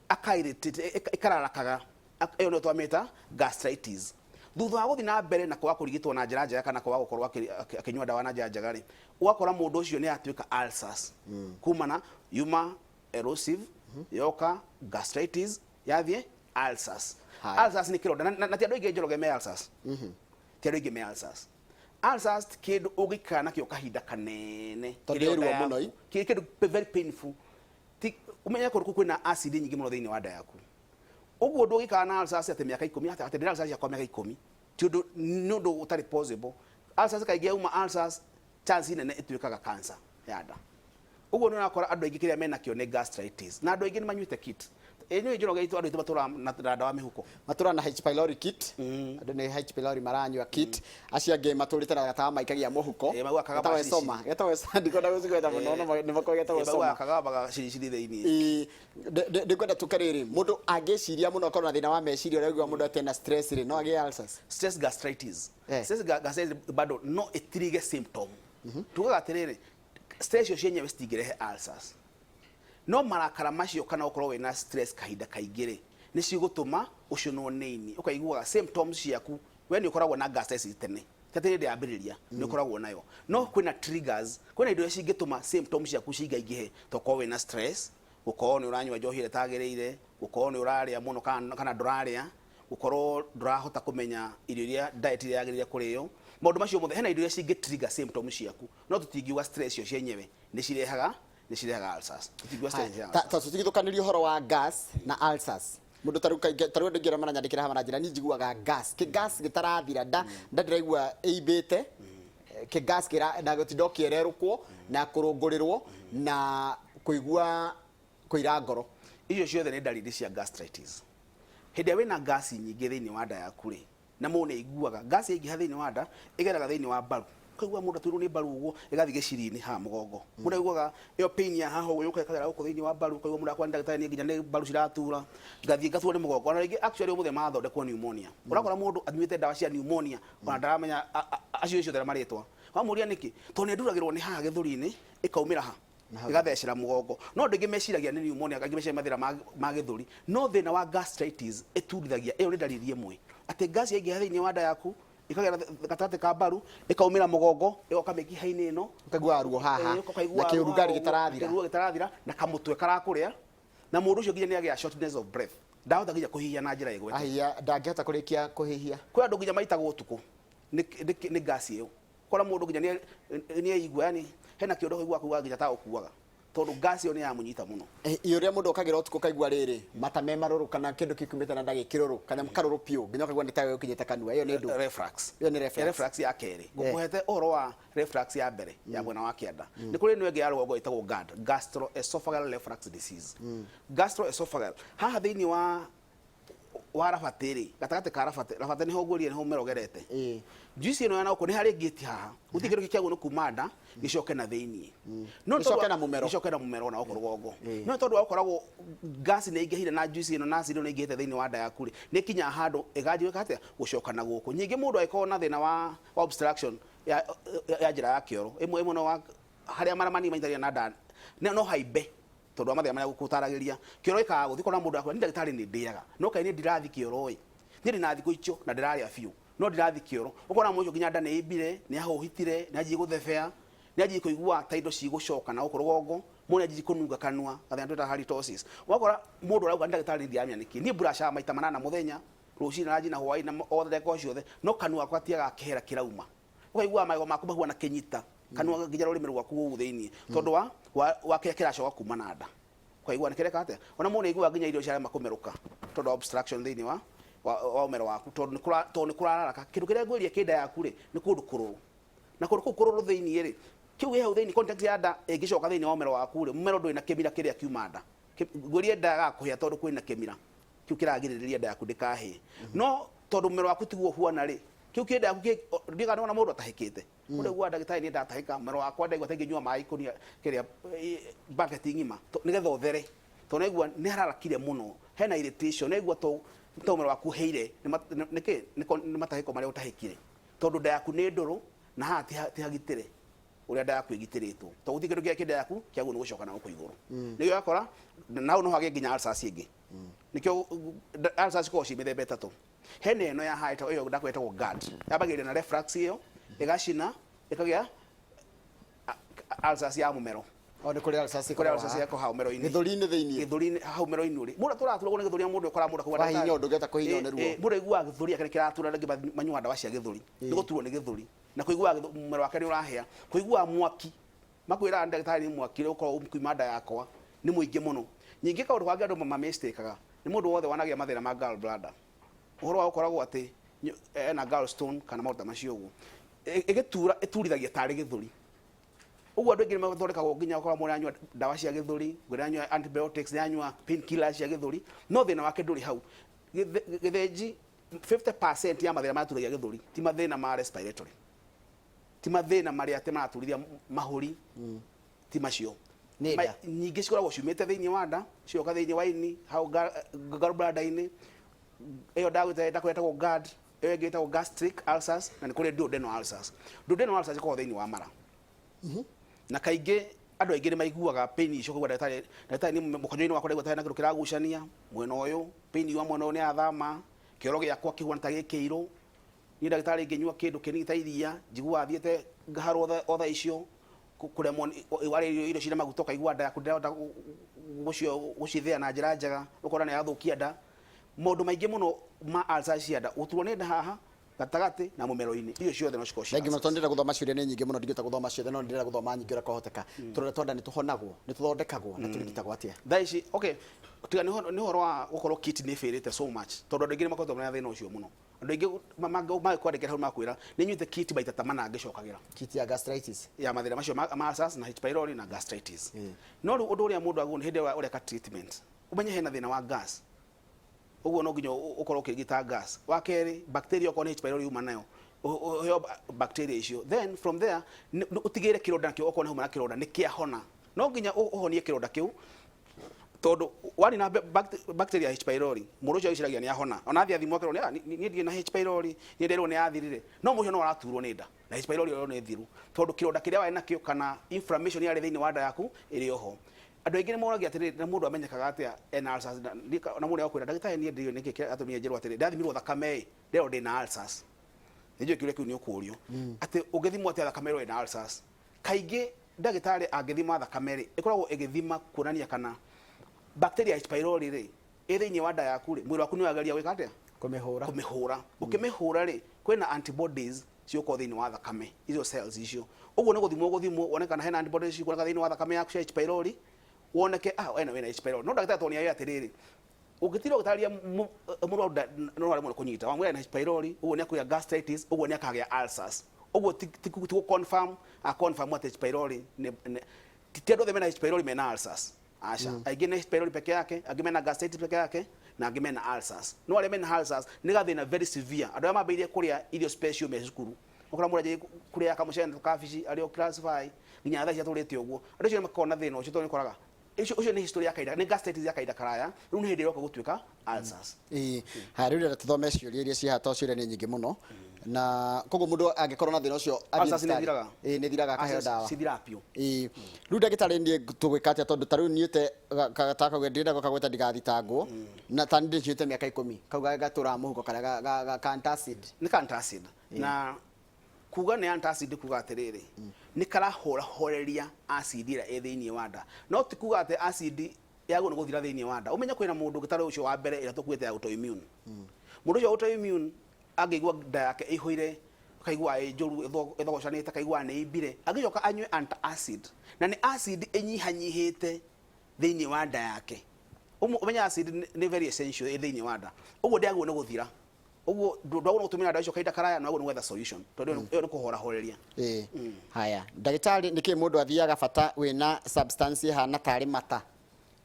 aka irritate, ĩkararakaga. Ĩyo nĩyo twamĩta gastritis. Thutha wa gũthiĩ na mbere na kwaga kũrigitwo na njĩra njega kana kwaga gũkorwo akĩnyua ndawa na njĩra njega rĩ, ũgakora mũndũ ũcio nĩ atuĩka ulcers kumana yuma erosive, yoka gastritis, yathiĩ ulcers. Haya. Ulcers nĩ kĩronda na ti andũ aingĩ, Njoroge, me ulcers. Ti andũ aingĩ me ulcers. Ulcers ti kĩndũ ũngĩikara nakĩo kahinda kanene. Tondũ Kĩronda ĩ ruo yaku. mũno, ĩ. Kĩ kĩndũ very painful. Ti umenye kũndũ kũu kwĩna acid nyingĩ mũno thĩinĩ wa nda yaku, ũguo ndũgĩikara na ulcers atĩ mĩaka 10, atĩ ndĩna ulcers yakwa mĩaka 10, ti ũndũ, nĩ ũndũ ũtarĩ possible. Ulcers kaingĩ yauma ulcers, chance nene ĩtuĩkaga cancer ya nda. Ũguo nĩ ũrakora andũ aingĩ kĩrĩa menakĩo nĩ gastritis, na andũ aingĩ nĩ manyuĩte kit. Ĩ nĩ Njoroge itũ, andũ aitũ matũraga na ndawa mĩhuko. Matũra na H pylori kit. Andũ nĩ H pylori maranyua kit, acio angĩ matũrĩte na gatawa maikagia mũhuko. Ĩ, maugaga kagamba Getagwo cici. Soma, getagwo, ndikwenda gũcigweta mũno, no nĩ makoragwo getagwo Ĩ, maugaga Soma. kagamba gaciriciri thĩinĩ. Ĩ, ndĩkwenda tũke rĩrĩ, mũndũ angĩciria mũno, akorwo na thĩna wa meciria, ũrĩa ũiguaga mũndũ atĩ ena stress rĩ, no agĩe ulcers? Stress gastritis. Eh. Stress gastritis bado no ĩtirige symptom. Tugaga atĩrĩrĩ, stress icio cienyewe citingĩrehe ulcers, no marakara macio kana ũkorwo wĩna stress kahinda kaingĩ rĩ, nĩ cigũtũma ũcũnwo nĩ ini, ũkaiguaga symptoms ciaku. We nĩ ũkoragwo na gastritis tene, ti atĩ hĩndĩ yambĩrĩria nĩ ũkoragwo nayo, no kwĩna triggers, kwĩna indo iria cingĩtũma symptoms ciaku cingaingĩhe, ta ũkorwo wĩna stress, gũkorwo nĩ ũranyua njohi ĩrĩa ĩtagĩrĩire, gũkorwo nĩ ũrarĩa mũno kana ndũrarĩa, gũkorwo ndũrahota kũmenya irio iria, diet iria yagĩrĩire kũrĩo. Maũndũ macio mothe, hena indo iria cingĩ trigger symptoms ciaku, no tũtingiuga stress icio cienyewe nĩ cirehaga ulcers. Tũtingiuga stress nĩ cirehaga Ta tũtigithũkanĩrie ũhoro wa gas na ulcers. Mũndũ tarĩu kaingĩ, tarĩu andũ aingĩ arĩa maranyandĩkĩra haha maranjĩra, "Niĩ njiguaga gas, kĩ gas gĩtarathira, nda ndĩraigua ĩimbĩte, kĩ gas kĩra na gũtinda ũkĩererũkwo na kũrũngũrĩrwo na kũigua kũira ngoro." Icio ciothe nĩ ndariri cia gastritis. Hĩndĩ ĩrĩa wĩna gasi nyingĩ thĩinĩ wa nda yaku rĩ, na mũndũ nĩ aiguaga gasi yaingĩha thĩinĩ wa nda, ĩgeraga thĩinĩ wa mbaru, ũkaigua mũndũ atuirwo nĩ mbaru ũguo, ĩgathiĩ gĩciri-inĩ haha mũgongo. Mũndũ aiguaga ĩyo pain ya haha ũguo, yũka ĩkagera gũkũ thĩinĩ wa mbaru, ũkaigua mũndũ akwa, "Ndagĩtarĩ, niĩ nginya nĩ mbaru ciratura, ngathiĩ ngaturwo nĩ mũgongo." Ona rĩngĩ actually ũmũthĩ mathondekwo pneumonia, ũrakora mũndũ anyuĩte ndawa cia pneumonia, ona ndaramenya acio ciothe na marĩtwa. Wamũria nĩkĩ, tondũ nĩ nduragĩrwo nĩ haha gĩthũri-inĩ, ĩkaumĩra ha ĩgathecera mũgongo. No andũ aingĩ meciragia nĩ pneumonia, angĩ meciragia mathĩna ma gĩthũri, no thĩna wa gastritis ĩturithagia. Ĩyo nĩ ndariri ĩmwe, atĩ gas yaingĩha thĩinĩ wa nda yaku, ĩkagera gatagatĩ ka mbaru, ĩkaumĩra mũgongo, ĩgoka mĩkiha-inĩ ĩno. Ũkaigua ruo haha. Ũkaigua na kĩũrugarĩ gĩtarathira. Kĩruo gĩtarathira na kamũtwe karakũrĩa, na mũndũ ũcio nginya nĩ agĩa shortness of breath, ndahota nginya kũhihia na njĩra ĩgwete. Ahia ndangĩhota kũrĩkia kũhihia. Kwĩ andũ nginya maitagwo ũtukũ nĩ gas ĩyo. Kora mũndũ nginya nĩ aigua, yani hena kĩũndũ kaigua kuga nginya ta ũkuaga, tondũ gas ĩyo nĩ yamũnyita mũno. Ĩ ũrĩa mũndũ okagĩra ũtukũ kaigua rĩrĩ mata me marũrũ, kana kĩndũ gĩkumĩte na nda gĩkĩrũrũ, kana karũrũ piũ, nginya ũkaigua nĩ ta ũkinyĩte kanua, ĩyo nĩ ndũ? Reflux. Ĩyo nĩ reflux. Reflux ya kerĩ ngũkũhete ũhoro wa reflux ya mbere ya mwena wa kĩanda. Nĩ kũrĩ ĩno ĩngĩ ya rũgongo ĩtagwo GERD, gastroesophageal reflux disease. Gastroesophageal, haha thĩinĩ wa Wa rabatĩ rĩ, gatagatĩ ka rabatĩ, rabatĩ nĩho ngũria, nĩho mũmero ũgerete. Juice ĩno ya na gũkũ nĩ harĩ gate haha, gũtirĩ kĩndũ kĩagwo nĩ kuma nda gĩcoke na thĩiniĩ. No nĩ tondũ Gĩcoke na mũmero. Gĩcoke na mũmero na gũkũ rũgongo. No nĩ tondũ wa gũkoragwo gas nĩ ĩingĩhire na juice ĩno na acid ĩno nĩ ĩingĩhĩte thĩiniĩ wa nda yaku rĩ, nĩ ĩkinyaga handũ ĩganjia gwĩka atĩa? Gũcoka na gũkũ. Ningĩ mũndũ angĩkorwo na thĩna wa obstruction ya njĩra ya kĩoro, ĩmwe ĩmwe no wa harĩa mara manini manyitanĩire na nda no haimbe tondũ wa mathĩna marĩa gũkũtaragĩria. Kĩoro gĩkaga gũthiĩ, ũkona mũndũ akwĩra niĩ ndagĩtarĩ nĩ ndĩaga no kaĩ niĩ ndirathi kĩoro ĩ, niĩ ndĩna thikũ icio na ndĩrarĩa biũ no ndirathi kĩoro. Ũkona mũndũ ũcio nginya nda nĩ ĩimbire, nĩ ahũhitire, nĩ anjirie gũthebea, nĩ anjirie kũigua ta indo cigũcoka na gũkũ rũgongo, mũndũ nĩ anjirie kũnunga kanua, gathĩna twĩtaga halitosis. Ũgakora mũndũ arauga niĩ ndagĩtarĩ niĩ ndiramenya nĩkĩ, niĩ mburashaga maita manana mũthenya, rũcinĩ na ranji na hwaĩ-inĩ na o ndagĩka o ciothe, no kanua gakwa gatiagaga kĩhera kĩrauma. Ũkaiguaga magego maku mahuana kĩnyita kanua nginya rũrĩmĩ rwaku gũkũ thĩinĩ tondũ wa kĩrĩa kĩracoka kuma na nda, ũkaigua nĩ kĩreka atĩa. Ona mũndũ nĩ aiguaga nginya irio ciarema kũmerũka tondũ wa obstruction thĩinĩ wa ũmero waku, tondũ nĩ kũrararaka. Kĩndũ kĩrĩa ngwĩria kĩ nda yaku rĩ, nĩ kũndũ kũrũrũ, na kũndũ kũu kũrũrũ thĩinĩ rĩ, kĩu gĩ hau thĩinĩ, content ya nda ĩngĩcoka thĩinĩ wa ũmero waku rĩ, mũmero ndũrĩ na kĩmira kĩrĩa kiuma nda. Ngwĩrie nda yagaga kũhĩa tondũ kwĩna kĩmira kĩu kĩragirĩrĩria nda yaku ndĩkahĩe. No tondũ mũmero waku tiguo ũhuana rĩ, kĩu kĩ nda yaku kĩ ndiũĩ kana nĩwona mũndũ atahĩkĩte. Mũndũ aiguaga ndagĩtarĩ niĩ ndatahĩka mũmero wakwa ndaigua ta ingĩnyua maĩ ikũnia kĩrĩa bucket ng'ima nĩgetha ũthere, tondũ nĩaigua nĩ hararakire mũno, hena irritation, nĩaigua to mũmero waku ũhĩire nĩkĩ? Nĩ matahĩko marĩa ũtahĩkire, tondũ nda yaku nĩ ndũrũ na haha ti hagitĩre ũrĩa nda yaku ĩgitĩrĩtwo, tondũ gũtirĩ kĩndũ kĩrĩa kĩ nda yaku kĩagĩrĩirwo nĩ gũcoka na gũkũ igũrũ. Nĩkĩo ũgakora na hau no hagĩe nginya ulcers ĩngĩ. Nĩkĩo ulcers cikoragwo ciĩ mĩthemba ĩtatũ. Hena ĩno ya haha ĩyo ndakwĩra ĩtagwo GERD, yambagĩrĩria na reflux ĩyo ĩgacina ĩkagĩa ulcers ya mũmero. O nĩ kũrĩ ulcers. Kũrĩ ulcers ya hau mũmero-inĩ. Gĩthũri-inĩ thĩinĩ. Gĩthũri-inĩ hau mũmero-inĩ ũrĩ. Mũndũ atũraturagwo nĩ gĩthũri, mũndũ ũkoraga mũndũ akauga Wahihinya ũndũ ũngĩhota kũhihinywo nĩ ruo. Mũndũ aiguaga gĩthũri gĩake nĩ kĩratura, rĩngĩ manyuaga ndawa cia gĩthũri. Nĩ gũturwo nĩ gĩthũri na kũiguaga mũmero wake nĩ ũrahĩa, kũiguaga mwaki, makwĩraga ndagĩtarĩ nĩ mwaki ũrĩa ũkoragwo ũkiuma nda yakwa nĩ mũingĩ mũno. Ningĩ kaũndũ kangĩ andũ mamistĩkaga nĩ mũndũ wothe wanagĩa mathĩna ma gallbladder, ũhoro wa gũkoragwo atĩ ena gallstone kana maũndũ ta macio ũguo, ĩgĩtura ĩturithagia tarĩ gĩthũri. Ũguo andũ aingĩ nĩ mathondekagwo nginya ũkora mũndũ aranyua ndawa cia gĩthũri, ũngĩ aranyua antibiotics, nĩ aranyua painkillers cia gĩthũri, no thĩna wake ndũrĩ hau. Gĩthĩnji 50% ya mathĩna marĩa maturagia gĩthũri ti mathĩna ma respiratory, ti mathĩna marĩa atĩ maraturithia mahũri, ti macio. Nĩ nda. Nyingĩ cikoragwo ciumĩte thĩinĩ wa nda, cigoka thĩinĩ wa ini hau gallbladder-inĩ. Ĩyo ndagwĩta ndakwĩra ĩtagwo GERD, ĩyo ĩngĩ ĩtagwo gastric ulcers, na nĩ kũrĩ duodenal ulcers. Duodenal ulcers ikoragwo thĩinĩ wa mara. Na kaingĩ andũ aingĩ nĩ maiguaga pain icio, kũigua ndagĩtarĩ, ndagĩtarĩ nĩ mũkonyo-inĩ wakwa ndaigua tarĩ na kĩndũ kĩragucania mwena ũyũ, pain wa mwena ũyũ nĩ yathama, kĩoro gĩakwa kĩhuana ta gĩkĩirũ. Niĩ ndagĩtarĩ ngĩnyua kĩndũ kĩnini ta iria njiguaga thiĩte ngaharwo o thaa icio, kũremwo warĩa irio ciĩna maguta ũkaigua nda yaku ndĩrahota gũcithĩa na njĩra njega, ũkona nĩ yathũkia nda. Maũndũ maingĩ mũno ma ulcers cia nda, gũturwo nĩ nda haha gatagatĩ na mũmero-inĩ, icio ciothe no cikorwo cia Thengiũ mũno, tondũ ndĩrenda gũthoma, ciũria nĩ nyingĩ mũno, ndingĩhota gũthoma ciothe, no ndĩrenda gũthoma nyingĩ ũrĩa kwahoteka. Tũronda twa nda nĩ tũhonagwo, nĩ tũthondekagwo na tũrigitagwo atĩa? Thaa ici, okay, tiga nĩ ũhoro wa gũkorwo kidney ĩbĩrĩte so much, tondũ andũ aingĩ nĩ makoretwo mena thĩna ũcio mũno. Andũ aingĩ mangĩkwandĩkĩra hau makwĩra nĩ nyuĩte kit maita ta mana ngĩcokagĩra. Kit ya gastritis. Ya mathĩna macio ma ulcers na H pylori na gastritis. No rĩu ũndũ ũrĩa mũndũ agwo nĩ hĩndĩ ĩrĩa ũreka treatment, ũmenye hena thĩna wa gas, ũguo no nginya ũkorwo ũkĩrigita gas. Wa kerĩ, bacteria okorwo nĩ H pylori uma nayo, ũheo bacteria icio, then from there ũtigĩrĩre kĩronda nakĩo okorwo nĩ hauma na kĩronda nĩ kĩahona. No nginya ũhonie kĩronda kĩu, tondũ warĩ na bacteria ya H pylori, mũndũ ũcio agĩciragia nĩ ahona, ona athiĩ athimwo akerwo niĩ ndirĩ na H pylori, niĩ nderwo nĩ yathirire, no mũico no araturwo nĩ nda na H pylori ĩyo nĩ thiru, tondũ kĩronda kĩrĩa warĩ nakĩo kana inflammation yarĩ thĩinĩ wa nda yaku ĩrĩ oho. Andũ aingĩ nĩ moragia atĩrĩrĩ, na mũndũ amenyekaga atĩa ena ulcers? Na mũndũ agũkwĩra ndagĩtarĩ niĩ ndiũĩ nĩkĩ kĩratũmire njĩrwo atĩrĩ ndathimirwo thakame ĩ, nderwo ndĩna ulcers. Nĩ njũĩ kĩũria kĩu nĩ ũkũrio atĩ ũngĩthimwo atĩa thakame ĩrwo ĩna ulcers. Kaingĩ ndagĩtarĩ angĩthima thakame rĩ, ĩkoragwo ĩgĩthima kuonania kana bacteria H pylori rĩ ĩ thĩinĩ wa nda yaku rĩ, mwĩrĩ waku nĩ ũrageria gwĩka atĩa? Kũmĩhũra. Kũmĩhũra. Ũkĩmĩhũra rĩ, kwĩna antibodies cigũkorwo thĩinĩ wa thakame, icio cells icio. Ũguo nĩ gũthimwo gũthimwo wone kana hena antibodies cikuoneka thĩinĩ wa thakame yaku cia H pylori, woneke ena wĩna H pylori. No ndagĩtarĩ tondũ nĩ atĩrĩrĩ, ũngĩtinda ũgĩtarĩria mũrwaru no aremwo nĩ kũnyita, wamwĩra ena H pylori, ũguo nĩ akũgĩa gastritis, ũguo nĩ akagĩa ulcers. Ũguo ti gũ confirm, a confirm atĩ H pylori ti andũ othe mena H pylori mena ulcers. Aca, aingĩ nĩ H pylori peke yake, angĩ mena gastritis peke yake, na Na angĩ mena ulcers. No arĩa mena ulcers nĩ gathĩna very severe. Andũ arĩa mambĩrĩirie kũrĩa irio special me cukuru, ũkora mũndũ anjĩrĩirie kũrĩa kamũcere na tũkabici arĩ o class 5 nginya thaa ici atũrĩte ũguo. Andũ acio nĩ makoragwo na thĩna ũcio tondũ nĩ ũkoraga ũcio nĩ history ya kahinda, nĩ gastritis ya kahinda karaya, rĩu nĩ hĩndĩ ĩroka gũtuĩka ulcers. Ĩĩ, haya, rĩu ndĩrenda tũthome ciũria iria ciĩ haha tondũ ciũria nĩ nyingĩ mũno. Na koguo mũndũ angĩkorwo na thĩna ũcio athiĩ Ulcers nĩ thibitarĩ. ithiraga. Ĩĩ, nĩ ithiraga akaheo Ulcers ndawa. cithiraga biũ. Ĩĩ, rĩu ndagĩtarĩ, niĩ tũgwĩka atĩa? Tondũ ta rĩu nyuĩte ta kau ndĩrenda gũkagweta ndigathitangwo, na ta niĩ ndĩnyuĩte mĩaka 10, kau gatũraga mũhuko karĩa ka antacid. Nĩ ka antacid. Na kuga nĩ antacid, kuga atĩrĩrĩ, nĩ karahũrahoreria acid ĩrĩa ĩ thĩinĩ wa nda, no ti kuga atĩ acid yagwo nĩ gũthira thĩinĩ wa nda. Ũmenye kwĩna mũndũ ũngĩ tarĩ ũcio wa mbere ĩrĩa tũkuĩte ya autoimmune. Mũndũ ũcio wa autoimmune angĩigua nda yake ĩihũire, akaigua ĩ njũru, ĩthogocanĩte, akaigua nĩ imbire, angĩcoka anyue antacid, na nĩ acid ĩnyihanyihĩte thĩinĩ wa nda yake. Ũmenye acid nĩ very essential ĩ thĩinĩ wa nda, ũguo ndĩagĩrĩirwo nĩ gũthira. Ũguo ndwagĩrĩirwo nĩ gũtũmĩra ndawa icio kahinda karaya, no wagĩrĩirwo nĩ gwetha solution tondũ ĩyo nĩ kũhorahoreria. Ĩĩ, haya ndagĩtarĩ, nĩkĩ mũndũ athiaga bata wĩna substance ĩhana tarĩ mata?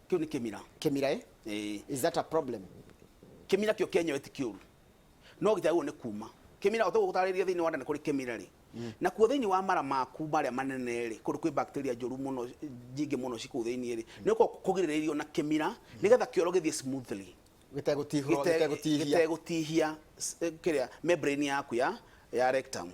Kĩu nĩ kĩmira. Kĩmira, ĩ? Ĩĩ. Is that a problem? Kĩmira kĩo kĩenyewe ti kĩũru, no gĩtiagĩrĩirwo nĩ kuma kĩmira. O toguo gũtarĩria, thĩinĩ wa nda nĩ kũrĩ kĩmira rĩ, nakuo thĩinĩ wa mara maku marĩa manene rĩ, kũndũ kwĩ bacteria njũru mũno, nyingĩ mũno cikũu thĩinĩ rĩ, nĩ gũkorwo kũgirĩrĩirio na kĩmira nĩgetha kĩoro gĩthiĩ smoothly. Gĩtegũtihũrwo, gĩtegũtihia. Gĩtegũtihia kĩrĩa membrane yaku ya rectum.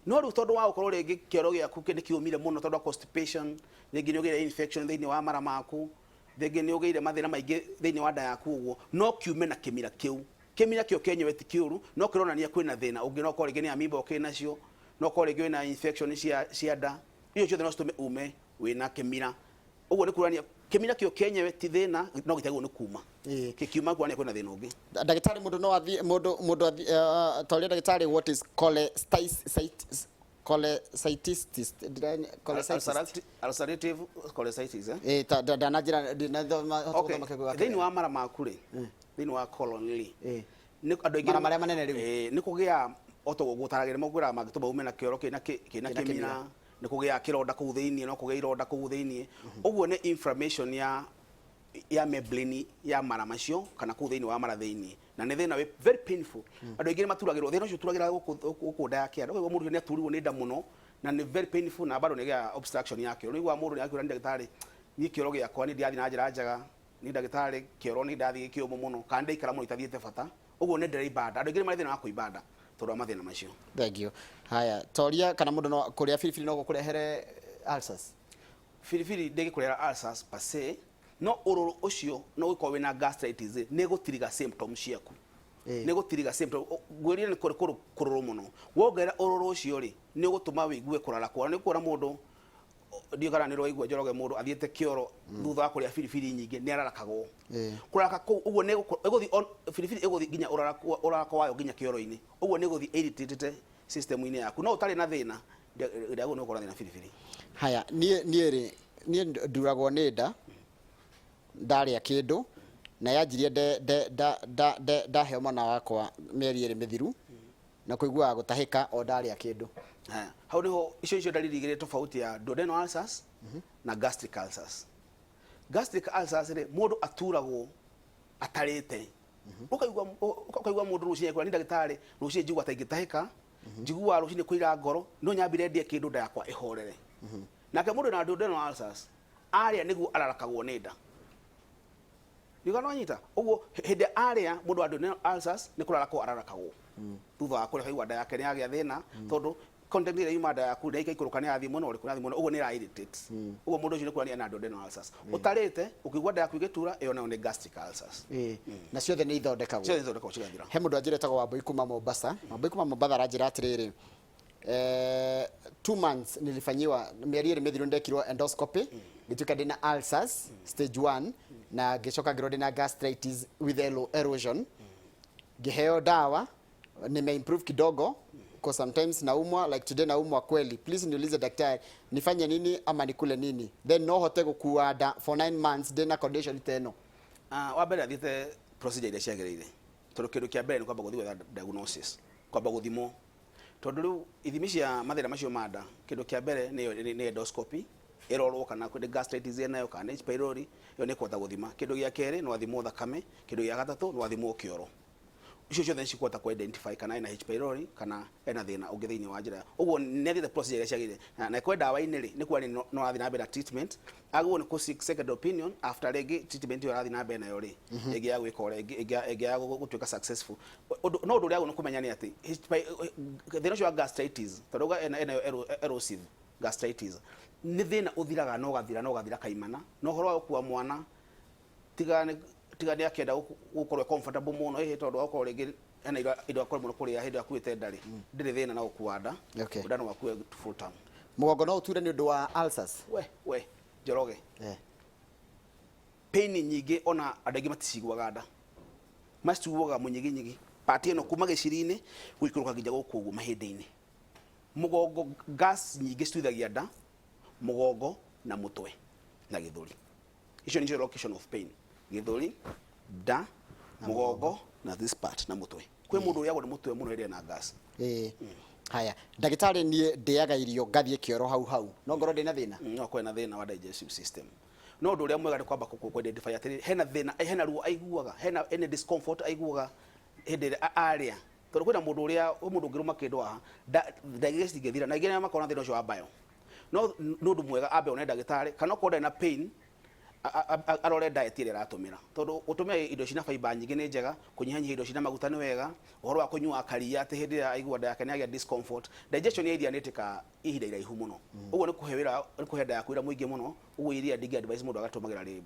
No rĩu tondũ wa gũkorwo rĩngĩ kĩoro gĩaku nĩ kĩũmire mũno tondũ wa constipation, rĩngĩ nĩ ũgĩire infection thĩinĩ wa mara maku, rĩngĩ nĩ ũgĩire mathĩna maingĩ thĩinĩ wa nda yaku, ũguo no kiume na kĩmira kĩu. Kĩmira kĩo kĩenyewe ti kĩũru, no kĩronania kwĩna thĩna ũngĩ. No korwo rĩngĩ nĩ amoeba ũkĩrĩ nacio, no korwo rĩngĩ wĩna infection cia nda. Icio ciothe no citũme ume wĩna kĩmira. Ũguo nĩ kuonania kĩmira kĩo kĩenyewe ti thĩna, no gĩtiagĩrĩirwo nĩ kuma. Gĩkiuma kuonania kwĩna thĩna ũngĩ. Ndagĩtarĩ, mũndũ no athiĩ, mũndũ athiĩ, toria ndagĩtarĩ, what is cholecystitis? Cholecystitis? Cholecystitis. Ulcerative cholecystitis, eh? Ĩ, ta ndananjĩra ndinathoma. Okay. Thĩinĩ wa mara maku rĩ, thĩinĩ wa colon rĩ, nĩ andũ aingĩ Mara marĩa manene rĩu. Ĩ, nĩ kũgĩa o toguo gũtaragĩria mũkwĩraga mangĩtũma ume na kĩoro kĩna kĩna kĩmira. Kĩmira. Nĩ kũgĩa kĩronda kũu thĩinĩ, no kũgĩa ironda kũu thĩinĩ. Ũguo nĩ inflammation ya membrane ya mara macio kana kũu thĩinĩ wa mara thĩinĩ, na nĩ thĩna wĩ very painful. Andũ aingĩ nĩ maturagĩrwo thĩna ũcio, ũturagĩra gũkũ nda ya kĩanda. Ũkaigua mũndũ ũcio nĩ aturirwo nĩ nda mũno na nĩ very painful, na bado nĩ gĩa obstruction ya kĩoro. Nĩ ũiguaga mũndũ nĩ akiuga, "Nĩ ndagĩtarĩ, niĩ kĩoro gĩakwa nĩ ndirathiĩ na njĩra njega, nĩ ndagĩtarĩ, kĩoro nĩ ndathiĩ kĩũmũ mũno kana ndaikara mũno itathiĩte bata." Ũguo nĩ ndĩraimba nda. Andũ aingĩ nĩ marĩ thĩna wa kũimba nda tondũ wa mathĩna macio. Thank you. Haya, toria kana mũndũ no kũrĩa biribiri no gũkũrehere ulcers? Biribiri ndĩngĩkũrehera ulcers per se, no ũrũrũ ũcio no gũkorwo wĩna gastritis nĩ gũtiriga symptoms ciaku. Nĩ gũtiriga symptom. Ngwĩrire nĩ kũrĩ kũrũ kũrũrũ mũno. Wongerera ũrũrũ ũcio rĩ, nĩ ũgũtũma wĩigue kũrarakwo. Nĩ kuona mũndũ, ndiũ kana nĩ ũraigua Njoroge, mũndũ athiĩte kĩoro thutha wa kũrĩa biribiri nyingĩ nĩ ararakagwo. Kũraraka kũu ũguo nĩ ĩgũthiĩ biribiri ĩgũthiĩ nginya ũrarako wayo nginya kĩoro-inĩ. Ũguo nĩ ĩgũthiĩ irritate system-inĩ yaku, no ũtarĩ na thĩna ndĩagĩrĩirwo nĩ gũkorwo na thĩna biribiri. Haya, niĩ rĩ, niĩ nduragwo nĩ nda ndarĩa kĩndũ, na yanjirie nde nde nda nda nde ndaheo mwana wakwa mĩeri 2 mĩthiru, na kũiguaga gũtahĩka o ndarĩa kĩndũ. Haya, hau niho icio icio ndariri igĩrĩ tofauti ya duodenal ulcers na gastric ulcers. Gastric ulcers rĩ, mũndũ aturagwo atarĩte. Ũkaigua mũndũ rũcinĩ akwĩra, "Nĩ ndagĩtarĩ, rũcinĩ njigua ta ingĩtahĩka, njiguaga rũcinĩ kũira ngoro, no nyambire ndĩe kĩndũ nda yakwa ĩhorere." Nake mũndũ na duodenal ulcers arĩa nĩguo ararakagwo nĩ nda. Nĩuga nĩwanyita? Ũguo hĩndĩ arĩa mũndũ wa duodenal ulcers nĩ kũrarakwo ararakagwo thutha wa kũrĩa, kaigua nda yake nĩ yagĩa thĩna tondũ content ĩrĩa yuma nda yaku ndagĩka ikũrũka nĩ yathiĩ mwena ũrĩkũ? Nĩ yathiĩ mwena ũguo nĩ ĩra irritate. Ũguo mũndũ ũcio nĩ kuonania ena duodenal ulcers. Ũtarĩte ũkĩigua nda yaku ĩgĩtura, ĩyo nayo nĩ gastric ulcers. Ĩĩ, na ciothe nĩ ithondekagwo? Ciothe ithondekagwo cigathira. He mũndũ anjĩra etagwo Wambui kuma Mombasa. Wambui kuma Mombasa aranjĩra atĩrĩrĩ, 2 months nilifanyiwa, mĩeri 2 mĩthiru ndekirwo endoscopy, ngĩtuĩka ndĩna ulcers stage 1, na ngĩcoka ngĩrwo ndĩna gastritis with erosion. Ngĩheo dawa, nime improve kidogo, because sometimes naumwa, like today naumwa kweli. Please niulize daktari nifanye nini ama nikule nini, then no hote gũkua nda for 9 months ndĩna condition ta ĩno? Ah, wa mbere athiĩte procedure iria ciagĩrĩire, tondũ kĩndũ kĩa mbere nĩ kwamba gũthiĩ gwetha diagnosis, kwamba gũthimwo, tondũ rĩu ithimi cia mathĩna macio ma nda, kĩndũ kĩa mbere nĩ endoscopy. Ĩrorwo kana nĩ gastritis enayo kana nĩ H pylori. Ĩyo nĩ kũhota gũthima. Kĩndũ gĩa kerĩ, no athimwo thakame. Kĩndũ gĩa gatatũ, no athimwo kĩoro. Icio ciothe nĩ cikũhota kũ identify kana ena H pylori kana ena thĩna ũngĩ thĩinĩ wa njĩra. Ũguo nĩ athiĩte procedure iria ciagĩrĩire na kwĩ ndawa-inĩ rĩ, nĩ kuga no arathiĩ na mbere na treatment, agĩrĩirwo nĩ kũ seek second opinion after rĩngĩ treatment ĩyo arathiĩ na mbere nayo rĩ, ĩngĩaga gwĩka ũrĩa ĩngĩaga gũtuĩka successful. Ũndũ no ũndũ ũrĩa agĩrĩirwo nĩ kũmenya nĩ atĩ thĩna ũcio wa gastritis, tondũ auga ena erosive gastritis, nĩ thĩna ũthiraga na ũgathira na ũgathira kaimana. Na ũhoro wa gũkua mwana, tiga nĩ akĩenda gũkorwo e comfortable mũno ĩhĩ, tondũ akorwo rĩngĩ hena indo akorwo mũno kũrĩa hĩndĩ ĩrĩa akuĩte nda rĩ, ndĩrĩ thĩna na gũkua nda. Nda no akue full term. Mũgongo no ũture nĩ ũndũ wa ulcers? We Njoroge, pain nyingĩ ona andũ aingĩ maticiguaga nda, maciguaga mũnyiginyigi part ĩno kuma gĩciri-inĩ gũikũrũka nginya gũkũ ũguo mahĩndĩ-inĩ, mũgongo. Gas nyingĩ cituithagia nda, mũgongo na mũtwe na gĩthũri. Icio nĩcio location of pain: gĩthũri, nda, mũgongo na this part na mũtwe. Kwĩ mũndũ ũrĩagwo nĩ mũtwe mũno hĩndĩ ĩrĩa na gas. Ĩĩ. Haya, ndagĩtarĩ, niĩ ndĩaga irio ngathiĩ kĩoro hau hau, no ngorwo ndĩna thĩna? No akorwo na thĩna wa digestive system, no ũndũ ũrĩa mwega nĩ kwamba kũ identify atĩrĩrĩ, hena thĩna, hena ruo aiguaga, hena any discomfort aiguaga hĩndĩ ĩrĩa arĩa, tondũ kwĩna mũndũ ũrĩa kwĩ mũndũ ũngĩrũma kĩndũ haha ndagĩka citingĩthira, na aingĩ nĩo makoragwo na thĩna ũcio wa bayo. No nĩ ũndũ mwega ambe one ndagĩtarĩ, kana okorwo ndarĩ na pain, arore diet ĩrĩa aratũmĩra, tondũ gũtũmĩra indo cina fiber nyingĩ nĩ njega, kũnyihanyihia indo cina maguta nĩ wega, ũhoro wa kũnyua karia atĩ hĩndĩ ĩrĩa aigua nda yake nĩ agĩa discomfort. Digestion ya iria nĩ ĩtĩkaga ihinda iraihu mũno, ũguo nĩ kũhe wĩra, nĩ kũhe nda yaku wĩra mũingĩ mũno. Ũguo iria ndingĩ advise mũndũ agatũmagĩra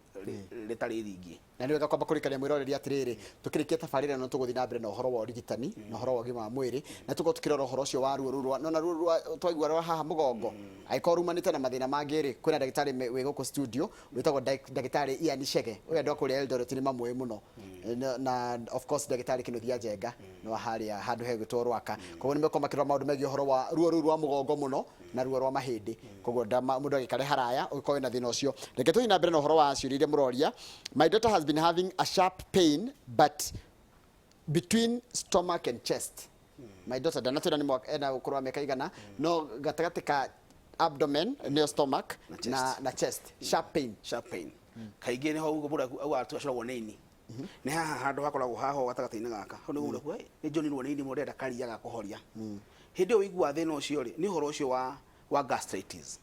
rĩtarĩ rĩingĩ. Na nĩ wega kwamba kũrikania mwĩroreri atĩrĩrĩ, tũkĩrĩkia tabarĩra ĩno tũgũthiĩ na mbere na ũhoro wa ũrigitani na ũhoro wa ũgima wa mwĩrĩ, na tũkorwo tũkĩrora ũhoro ũcio wa ruo rũu rwa nona ruo rwa twaigua rwa haha mũgongo, angĩkorwo rumanĩte na mathĩna mangĩ rĩ, kwĩna ndagĩtarĩ wĩ gũkũ studio wĩtagwo ndagĩtarĩ Ian Chege. Ũyũ andũ a kũrĩa Eldoret nĩ mamũĩ mũno. Na of course ndagĩtarĩ Kĩnuthia Njenga nĩ wa harĩa handũ hegwĩtwo Rwaka. Koguo nĩ mekorwo makĩrora maũndũ megiĩ ũhoro wa ruo rũu rwa mũgongo mũno na ruo rwa mahĩndĩ. Koguo mũndũ agĩikare haraya ũngĩkorwo wĩna thĩna ũcio. Reke tũthiĩ na mbere na ũhoro wa ciũria iria mũroria. My daughter has been having a sharp pain but between stomach and chest. My daughter ndanatwĩra nĩ mwaka ena ũkũrũ wa mĩaka igana, no gatagatĩ ka abdomen, nĩyo stomach, na chest. Na chest, sharp pain. Sharp pain kaingĩ nĩho ũguo mũndũ augaga acoragwo nĩ ini. Nĩ haha handũ hakoragwo haha ũũ gatagatĩ-inĩ gaka, hau nĩguo mũndũ akuga, "Ĩ, nĩ njonirwo nĩ ini mũno, ndĩrenda karia ga kũhoria." Hĩndĩ ĩyo ũiguaga thĩna ũcio rĩ, nĩ ũhoro ũcio wa gastritis,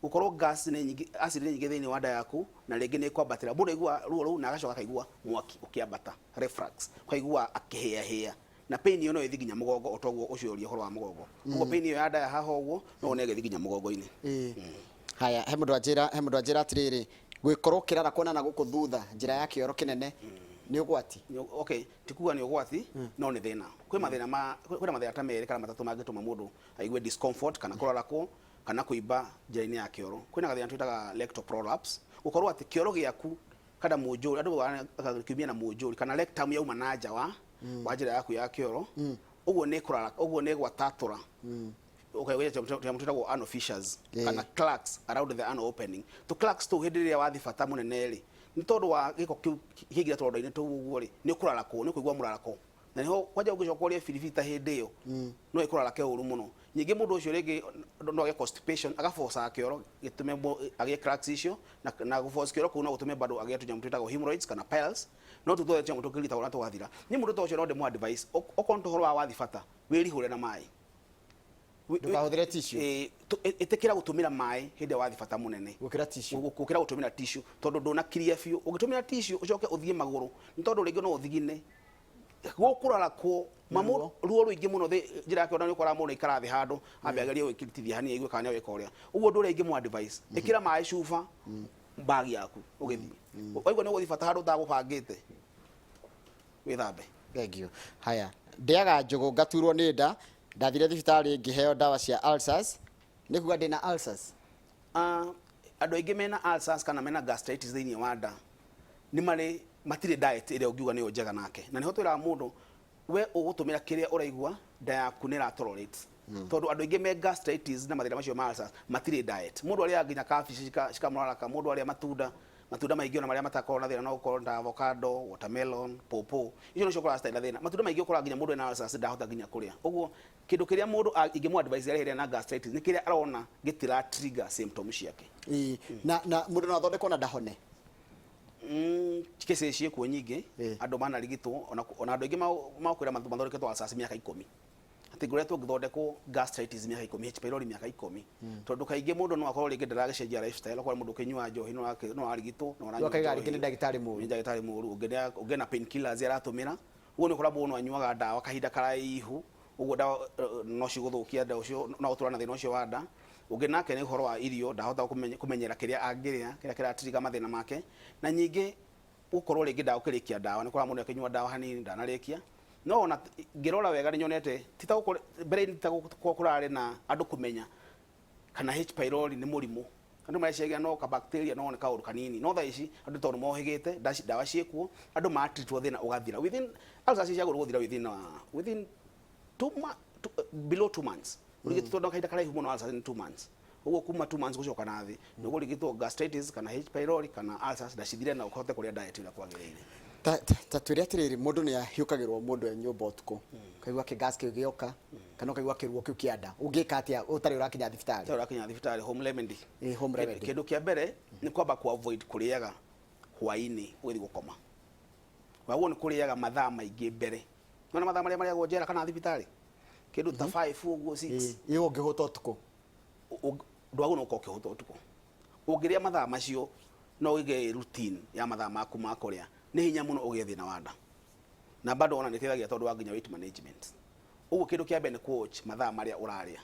gũkorwo gas nĩ nyingĩ, acid nĩ nyingĩ thĩinĩ wa nda yaku, na rĩngĩ nĩ ĩkwambatĩra. Mũndũ aigua ruo rũu na agacoka akaigua mwaki ũkĩambata, reflux, ũkaigua akĩhĩahĩa, na pain ĩyo no ĩthiĩ nginya mũgongo, o toguo ũcio ũria ũhoro wa mũgongo. Ũguo pain ĩyo ya nda ya haha ũguo no wone ĩgĩthiĩ nginya mũgongo-inĩ. Ĩĩ. Haya, he mũndũ anjĩra atĩrĩrĩ, gwĩkorwo kĩrara kuonana gũkũ thutha njĩra ya kĩoro kĩnene nĩ ũgwati? Okay, ti kuga nĩ ũgwati, no nĩ thĩna. Kwĩ mathĩna ma kwĩna mathĩna ta merĩ kana matatũ mangĩtũma mũndũ aigue discomfort kana kũrarakwo kana kũimba njĩra-inĩ ya kĩoro. Kwĩna gathĩna twĩtaga rectal prolapse, gũkorwo atĩ kĩoro gĩaku kana mũnjũri, andũ maugaga kiumia na mũnjũri kana rectum yauma na nja wa njĩra yaku ya kĩoro, ũguo nĩ kũrara, ũguo nĩ gwatatũra, ũkaigua twĩtagwo anal fissures kana cracks around the anal opening. Tũ cracks tũu hĩndĩ ĩrĩa wathiĩ bata mũnene rĩ, nĩ tondũ wa gĩko kĩu kĩingĩra tũronda-inĩ tũu ũguo rĩ, nĩ ũkũrarakwo, nĩ ũkũigua mũrarako, na nĩho kwanja ũngĩcoka ũrĩe biribiri ta hĩndĩ ĩyo no ĩkũrarake ũru mũno. Ningĩ mũndũ ũcio rĩngĩ no agĩe constipation, agabocaga kĩoro gĩtũme agĩe cracks icio, na gũboca kĩoro kũu no gũtũme bado agĩe tũnyamũ twĩtagwo hemorrhoids kana piles, no tũu tuothe tũnyamũ tũkĩrigitagwo na tũgathira. Niĩ mũndũ ta ũcio no ndĩmũ advice, okorwo nĩ ũhoro wa wathi bata, wĩrihũre na maĩ. Ndũkahũthĩre tissue. Ĩĩ, ĩtĩkĩra gũtũmĩra maĩ hĩndĩ ĩrĩa wathi bata mũnene gũkĩra tissue. Gũkĩra gũtũmĩra tissue, tondũ ndũnakiria biũ. Ũngĩtũmĩra tissue ũcoke ũthiĩ magũrũ, nĩ tondũ rĩngĩ no ũthigine gũkũrarakwo mamu Ruo. Ruo rũingĩ mũno njĩra yake. Ona nĩ ũkoraga mũndũ aikara thĩ handũ ambe agerie gwĩkiritithia hanini aigue kana nĩagwĩka ũrĩa. Ũguo ũndũ ũrĩa ingĩmũ advice, ĩkĩra maĩ cuba bag yaku ũgĩthiĩ, waigua nĩ ũgũthiĩ bata handũ ũtagũbangĩte, wĩthambe. Thank you. Haya, ndĩaga njũgũ ngaturwo nĩ nda, ndathire thibitarĩ ngĩheo ndawa cia ulcers, nĩ kuga ndĩna ulcers? Ah, andũ aingĩ mena ulcers kana mena gastritis thĩinĩ wa nda nĩ marĩ matirĩ diet ĩrĩa ũngiuga nĩyo njega nake, na nĩho twĩraga mũndũ we ũgũtũmĩra kĩrĩa ũraigua nda yaku nĩ ĩra tolerate, tondũ andũ aingĩ me gastritis na mathĩna macio ma ulcers matirĩ diet. Mũndũ arĩaga nginya kabici cikamũraraka, mũndũ arĩa matunda. Matunda maingĩ ona marĩa matakoragwo na thĩna no gũkorwo ta avocado, watermelon, pawpaw, icio nocio ũkoraga citarĩ na thĩna. Matunda maingĩ ũkoraga nginya mũndũ ena ulcers ndahota nginya kũrĩa. Ũguo kĩndũ kĩrĩa mũndũ ingĩmũ advise arĩa ena gastritis nĩ kĩrĩa arona gĩtira trigger symptoms ciake. Ĩĩ. Na mũndũ no athondekwo na ndahone? Cases ciĩkuo nyingĩ. Andũ manarigitwo ona andũ aingĩ makwĩra mathondeketwo ulcers mĩaka 10. Atĩ ngoretwo ngĩthondekwo gastritis mĩaka 10, H pylori mĩaka 10. Tondũ kaingĩ mũndũ no akorwo rĩngĩ ndaragĩcenjia lifestyle, okorwo mũndũ ũkĩnyua njohi no ararigitwo, no aranyua Ũkaiga njohi. rĩngĩ nĩ ndagĩtarĩ mũru. Nĩ ndagĩtarĩ mũru. Ũngĩ na painkillers aratũmĩra. Ũguo nĩ ũkora mũndũ no anyuaga ndawa kahinda karaihu, ũguo ndawa no cigũthũkia nda ũcio, no ũtũra na thĩna ũcio wa nda. Ũngĩ nake nĩ ũhoro wa irio, ndahota kũmenyera kĩrĩa angĩrĩa, kĩrĩa kĩratrigger mathĩna make. Na nyingĩ gũkorwo rĩngĩ ndagũkĩrĩkia ndawa, nĩ ũkoraga mũndũ akĩnyua ndawa hanini ndanarĩkia. No ona ngĩrora wega nĩ nyonete ti ta gũkorwo mbere-inĩ ti ta gũkorwo kũrarĩ na andũ kũmenya kana H pylori nĩ mũrimũ. Andũ mareciria no ka bacteria no nĩ kaũndũ kanini. No thaa ici andũ tondũ mohĩgĩte, ndawa ciĩkuo, andũ matreatwo thĩna ũgathira. Within ulcers ciagĩrĩirwo gũthira within below 2 months. Ũrigitwo tondũ kahinda karaihu mũno ulcers nĩ 2 months. Ũguo kuma 2 months gũcoka na thĩ, nĩ ũkũrigitwo gastritis kana H pylori kana ulcers na cithire na ũhote kũrĩa diet ũrĩa kwagĩrĩire. Ta twĩre atĩrĩrĩ, mũndũ nĩ ahiũkagĩrwo mũndũ e nyũmba ũtukũ, ũkaigua kĩgas kĩu gĩoka, kana ũkaigua kĩruo kĩu kĩa nda, ũngĩka atĩa ũtarĩ ũrakinya thibitarĩ? Ũtarĩ ũrakinya thibitarĩ, home remedy. Ĩ, home remedy. Kĩndũ kĩa mbere nĩ kwamba ku avoid kũrĩaga hwaĩ-inĩ ũgĩthiĩ gũkoma. Waguo nĩ kũrĩaga mathaa maingĩ mbere. Nĩwona mathaa marĩa marĩagwo njera kana thibitarĩ? Kĩndũ ta 5 ũguo 6. Ĩ, ũngĩhũta ũtukũ. Ndwagĩrĩirwo nĩ gũkorwo ũkĩhũta ũtukũ. Ũngĩrĩa mathaa macio na ũige routine ya mathaa maku ma kũrĩa, nĩ hinya mũno ũgĩe thĩna wa nda. Na bado ona nĩ ĩteithagia tondũ wa nginya weight management. Ũguo kĩndũ kĩa mbere nĩ kũ watch mathaa marĩa ũrarĩa.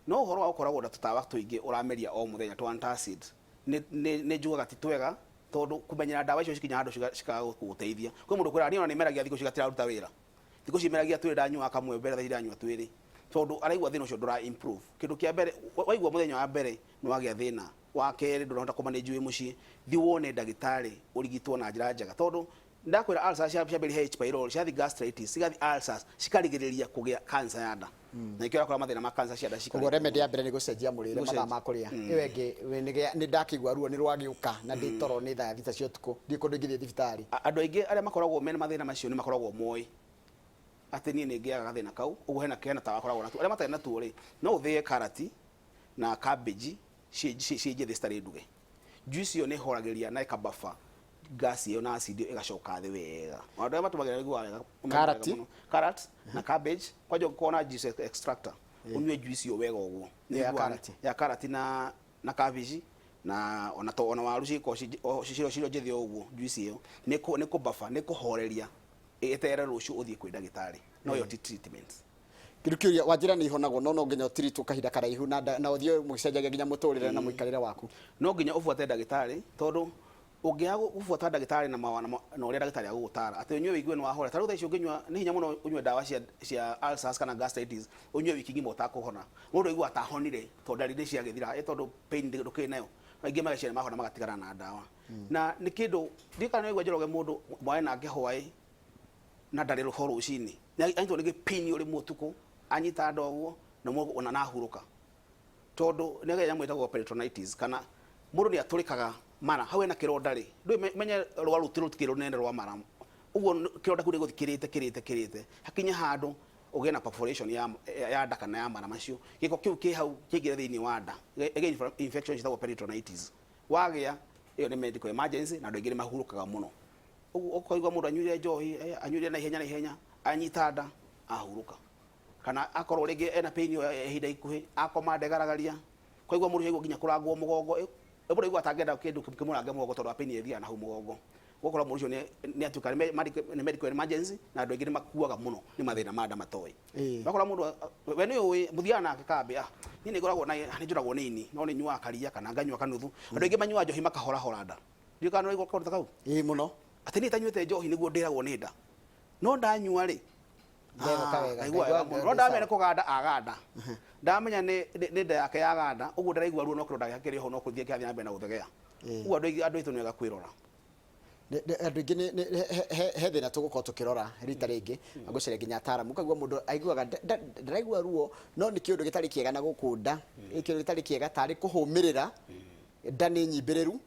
No ũhoro wa gũkoragwo na tũtawa tũingĩ ũrameria o mũthenya twa antacid, nĩ njugaga ti twega tondũ kũmenyera ndawa icio cikinya handũ cikaga gũgũteithia. Kwĩ mũndũ ũkwĩraga niĩ ona nĩmeragia thikũ ici gatiraruta wĩra. Thikũ ici meragia twĩrĩ ndanyuaga kamwe mbere thaa ici ndanyua twĩrĩ. Tondũ araigua thĩna ũcio ndũra improve. Kĩndũ kĩa mbere, waigua mũthenya wa mbere nĩ wagĩa thĩna, wa kerĩ ndũrahota kũ manage wĩ mũciĩ, thiĩ wone ndagĩtarĩ ũrigitwo na njĩra njega. Tondũ ndakwĩra ulcers ciambĩrĩria H pylori, ciathiĩ gastritis, cigathiĩ ulcers, cikarigĩrĩria kũgĩa cancer ya nda. Na nĩkĩo ũrakora mathĩna ma cancer cia nda cikarĩte Koguo remedy ya mbere nĩ gũcenjia mũrĩre, mathaa ma kũrĩa. Ĩyo ĩngĩ nĩ ndakĩigua ruo nĩ rwagĩũka na ndĩ toro nĩ thaa 3 cia ũtukũ, ndiũĩ kũndũ ingĩthiĩ thibitarĩ. Andũ aingĩ arĩa makoragwo mena mathĩna macio nĩ makoragwo moĩ atĩ niĩ nĩ ngĩaga gathĩna kau, ũguo hena tawa akoragwo natuo. Arĩa matarĩ natuo rĩ, no ũthĩe karati na cabbage ciĩ njĩthĩ citarĩ nduge. Juice ĩyo nĩ ĩhoragĩria na ĩkabafa gas ĩyo na acid ĩyo ĩgacoka thĩ wega. Andũ arĩa matũmagĩra nĩguo wega. Karati. Carrot na cabbage, kwanja ũngĩkorwo na juice extractor, ũnyue juice ĩyo wega ũguo. Ya karati. Ya karati na cabbage na ona to ona waru cikorwo cirĩ njĩthĩ o ũguo juice ĩyo nĩ kũbafa, nĩ kũhoreria ĩtere rũciũ ũthiĩ kwĩ ndagĩtarĩ. No ĩyo ti treatment. Kĩndũ kĩũria wanjĩra nĩ ihonagwo no no nginya ũtiritwo kahinda karaihu na na ũthiĩ mũgĩcenjagia nginya mũtũrĩre na mũikarĩre waku. No nginya ũbuate ndagĩtarĩ tondũ ũngĩaga gũbuata ndagĩtarĩ na na ũrĩa ndagĩtarĩ agũgũtara atĩ ũnyue wĩigue nĩ wahora. Ta rĩu thaa ici ũngĩnyua nĩ hinya mũno ũnyue ndawa cia ulcers kana gastritis ũnyue wiki ng'ima ũtakũhona. Mũndũ aiguaga ta ahonire tondũ ndariri nĩ ciagĩthira tondũ pain ndũkĩrĩ nayo. Aingĩ mageciria nĩ mahona magatigana na ndawa. Na nĩ kĩndũ ndiũĩ kana nĩ waigua Njoroge mũndũ mwarĩ nake hwaĩ na ndarĩ ho rũcinĩ. Anyitwo nĩ gĩpini ũrĩ ũtukũ, anyita nda ũguo na ona na ahurũka. Tondũ nĩ agĩa nyamũ ĩtagwo peritonitis kana mũndũ nĩ atũrĩkaga mara hau hena kĩronda rĩ, ndũĩ menye rwa rũu rũtikĩrĩ rũnene rwa mara. Ũguo kĩronda kĩu nĩ gũthiĩ kĩrĩte kĩrĩte kĩrĩte hakinye handũ ũgĩe na perforation ya nda kana ya mara macio. Gĩko kĩu kĩ hau kĩingĩre thĩinĩ wa nda, ĩgĩe infection ciĩtagwo peritonitis. Wagĩa ĩyo nĩ medical emergency na andũ aingĩ nĩ mahurũkaga mũno. Ũguo ũkaigua mũndũ anyuire njohi, anyuire na ihenya na ihenya, anyita nda, ahurũka. Kana akorwo rĩngĩ ena pain ĩyo ya ihinda ikuhĩ, akoma ndegaragaria. Ũkaigua mũndũ aigua nginya kũrangwo mũgongo, mũndũ aigua atangĩenda kĩndũ kĩmũrange mũgongo tondũ wa pain ĩrĩa ĩthiaga na hau mũgongo. Ũgakora mũndũ ũcio nĩ atuĩka nĩ medical emergency na andũ aingĩ nĩ makuaga mũno nĩ mathĩna ma nda matoĩ. Ũgakora mũndũ we nĩ ũĩ mũthiaga nake kambĩ, niĩ nĩ ngoragwo na nĩ njũragwo nĩ ini no nĩ nyuaga karia kana nganyua kanuthu. Andũ aingĩ manyuaga njohi makahorahora nda. Ndiũĩ kana nĩ ũraigua kaũndũ ta kau? Ĩĩ mũno. Atĩ niĩ itanyuĩte njohi nĩguo ndĩragwo nĩ nda. No ndanyua rĩ, Ngegoka wega, ngaigua wega mũno. No ndamenya nĩ kũganda aganda. Ndamenya nĩ nda yake yaganda, ũguo ndaraigua ruo no kĩronda gĩake kĩrĩ ho no kũthiĩ kĩrathiĩ na mbere na gũthegea. Ũguo andũ aitũ nĩ wega kwĩrora. Andũ aingĩ he thĩna tũgũkorwo tũkĩrora rita rĩngĩ, na ngwĩciria nginya ataaramu, ũkaigua mũndũ aiguaga ndaraigua ruo no nĩ kĩũndũ gĩtarĩ kĩega na gũkũ nda, nĩ kĩũndũ gĩtarĩ kĩega tarĩ kũhũmĩrĩra, nda nĩ nyimbĩrĩru.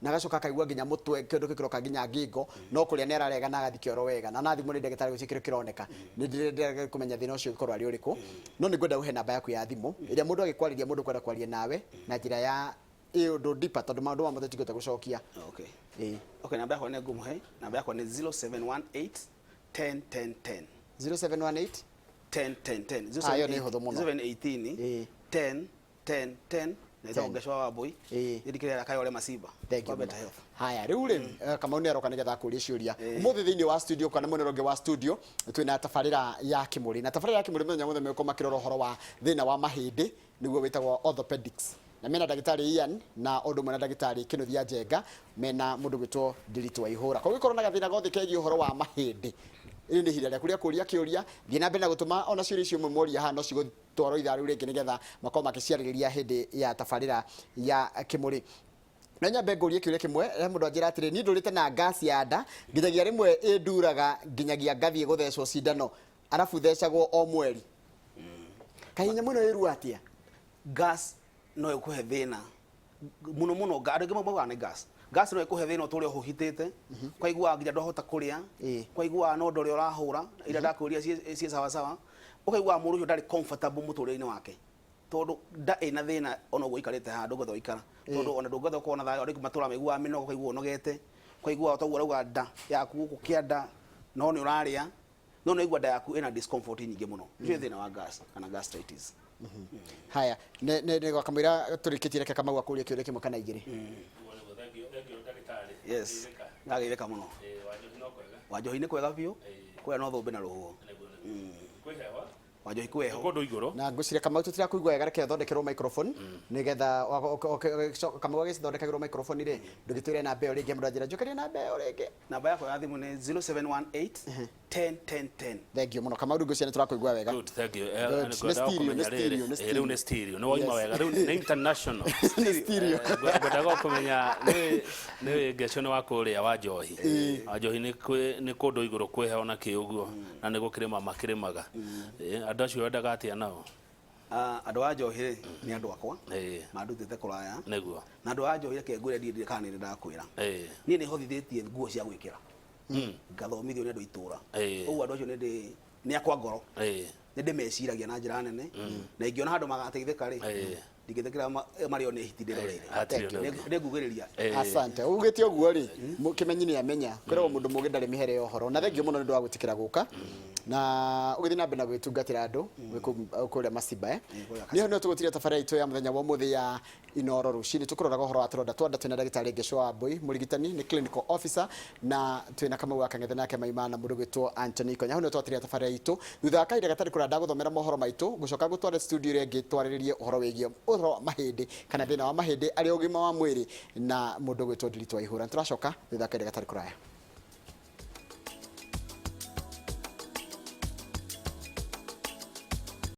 Na agacoka akaigua nginya mũtwe kĩndũ gĩkĩroka nginya ngingo, no kũrĩa nĩ ararega na agathiĩ kĩoro wega, na nathimwo nĩ ndagĩtarĩ gũtirĩ kĩndũ kĩroneka. Nĩ ndĩrenda kũmenya thĩna ũcio ũngĩkorwo arĩ ũrĩkũ, no nĩ ngwenda ũhe namba yaku ya thimũ ĩrĩa mũndũ agĩkwarĩria, mũndũ kwenda kwaria nawe na njĩra ya ĩ ũndũ deeper, tondũ maũndũ maya mothe tingĩhota gũcokia. Okay. Ĩĩ. Okay, namba yakwa nĩ ngũmũhe, namba yakwa nĩ 0718 10 10 10. 0718 10 10 10. Ah, ĩyo nĩ hũthũ mũno. 0718 Ĩĩ. 10 10 10. Naitagwo 10. Ngecwa wa Mbui. Ĩĩ. Ndikĩrera Kayole Masimba. Thank you Kwa mũno. Better Health. Haya, rĩu rĩ, Kamau nĩ aroka nĩgetha akũrie ciũria. Ũmũthĩ thĩinĩ wa studio kana mwena ũrĩa ũngĩ wa studio twĩna tabarĩra ya Kĩmũrĩ. Na tabarĩra ya Kĩmũrĩ mũthenya wothe megũkorwo makĩrora ũhoro wa thĩna wa mahĩndĩ, nĩguo wĩtagwo orthopedics. Na mena ndagĩtarĩ Ian na ũndũ ũmwe na ndagĩtarĩ Kĩnuthia Njenga, mena mũndũ gwĩtwo Ndiritu Waihũra. Koguo ũngĩkorwo na gathĩna gothe kegiĩ ũhoro wa mahĩndĩ, rĩrĩ nĩ ihinda rĩaku rĩa kũria kĩũria. Thiĩ na mbere na gũtũma ona ciũria icio imwe moria haha no cigũtwarwo ithaa rĩu rĩngĩ nĩgetha makorwo makĩciarĩrĩria hĩndĩ ya tabarĩra ya Kĩmũrĩ. No nyambe ngũrie kĩũria kĩmwe. He mũndũ anjĩra atĩrĩ, niĩ ndũrĩte na gas ya nda nginyagia rĩmwe ĩnduraga nginyagia ngathiĩ gũthecwo cindano, arabu thecagwo o mweri. Kaĩ nyamũ ĩno ĩrua atĩa? Gas no ĩkũhe thĩna mũno mũno. Andũ aingĩ maugaga nĩ gas. Gas no ĩkũhe thĩna ũtũre ũhũhitĩte, ũkaiguaga nginya ndwahota kũrĩa, ũkaiguaga no ndore ũrahũra ira ndakwĩria ciĩ sawa sawa, ũkaiguaga mũndũ ũcio ndarĩ comfortable mũtũrĩre-inĩ wake, tondũ nda ĩna thĩna. Ona ũguo ũikarĩte haha ndũngĩhota gũikara, tondũ ona ndũngĩhota gũkorwo na thayũ. Andũ aingĩ matũraga maiguaga mĩnoga, ũkaigua ũnogete, ũkaigua toguo ũrauga nda yaku gũkũ kĩanda, no nĩ ũrarĩa no nĩ ũraigua nda yaku ĩna discomfort nyingĩ mũno. Ũcio nĩ thĩna wa gas kana gastritis. Haya, nĩ gwakamwĩra tũrĩkĩtie, reke Kamau akũrie kĩũria kĩmwe kana igĩrĩ. Thank you, thank you, ndagĩtarĩ. Yes. Geithĩka. Ndageithĩka mũno. Wanjohi no kwega? Wanjohi nĩ kwega biũ, kũrĩa no thũmbĩ na rũhuho. Nĩguo, nĩguo. Kwĩ hewa? Wanjohi kwĩ heho. Kũndũ igũrũ. Na ngwĩciria Kamau tũtirakũigua wega, reke ũthondekerwo microphone nĩgetha Kamau agĩcithondekagĩrwo microphone rĩ, ndũgĩtwĩre namba ĩyo rĩngĩ. Mũndũ anjĩra njũkĩrie namba ĩyo rĩngĩ. Namba yakwa ya thimũ nĩ 0718 10 10 10. Thank you mũno, Kamau. Rĩu ngwĩciria nĩ tũrakũigua wega. Good, thank you. Good. Ngwendaga Nĩ stereo, kũmenya nĩ stereo, rĩrĩ. Nĩ Rĩu nĩ stereo. Nĩ waima Yes. wega. Rĩu nĩ international. Nĩ stereo. Ngwendaga kũmenya nĩ ngecio nĩ wa kũrĩa wa Njohi. Wa Njohi nĩ kũndũ igũrũ kwĩ heho na kĩ ũguo na nĩ gũkĩrĩma makĩrĩmaga. Andũ acio wendaga atĩa nao? Ah, andũ a Njohi rĩ, nĩ andũ akwa mandutĩte kũraya. Na andũ a Njohi, reke ngwĩre, ndiĩ ndirĩ kana nĩ ndakwĩra, niĩ nĩ hothithĩtie nguo cia gwĩkĩra, ngathomithio nĩ andũ a itũra. Ũguo andũ acio nĩ ndĩ nĩ akwa ngoro, nĩ ndĩmeciragia na njĩra nene, na ingĩona handũ magateithĩka rĩ, ndingĩtĩkĩra marĩo nĩ hiti ndĩroreire. Hatirĩ ũndũ ũngĩ. Nĩ ngugĩrĩria. Asante. Ugĩte ũguo rĩ, kĩmenyi nĩ amenya kwĩragwo mũndũ mũgĩ ndarĩ mĩhere ya ũhoro. Na thengiũ mũno nĩ ũndũ wa gwĩtĩkĩra gũka na ũgĩthiĩ na mbere na gwĩtungatĩra andũ wĩ kũu kũrĩa Masimba, eh. Kũrĩa. Nĩho nĩho tũgũtiria tabarĩra itũ ya mũthenya wa ũmũthĩ ya Inoro rũcinĩ. Tũkũroraga ũhoro wa tũronda twa nda. Twĩna ndagĩtarĩ Ngecwa wa Mbui, mũrigitani, nĩ clinical officer, na twĩna Kamau wa Kang'ethe nake Maimana, mũndũ gwĩtwo Anthony Konya. Hau nĩho twatiria tabarĩra itũ. Thutha wa kahinda gatarĩ kũraya ndagũthomera mohoro maitũ, ngũcoka gũtware studio ĩrĩa ĩngĩ twarĩrĩrie ũhoro wĩgiĩ ũhoro wa mahĩndĩ kana thĩna wa mahĩndĩ arĩ ũgima wa mwĩrĩ na mũndũ gwĩtwo Ndiritu Waihũra. Nĩtũracoka thutha wa kahinda gatarĩ kũraya.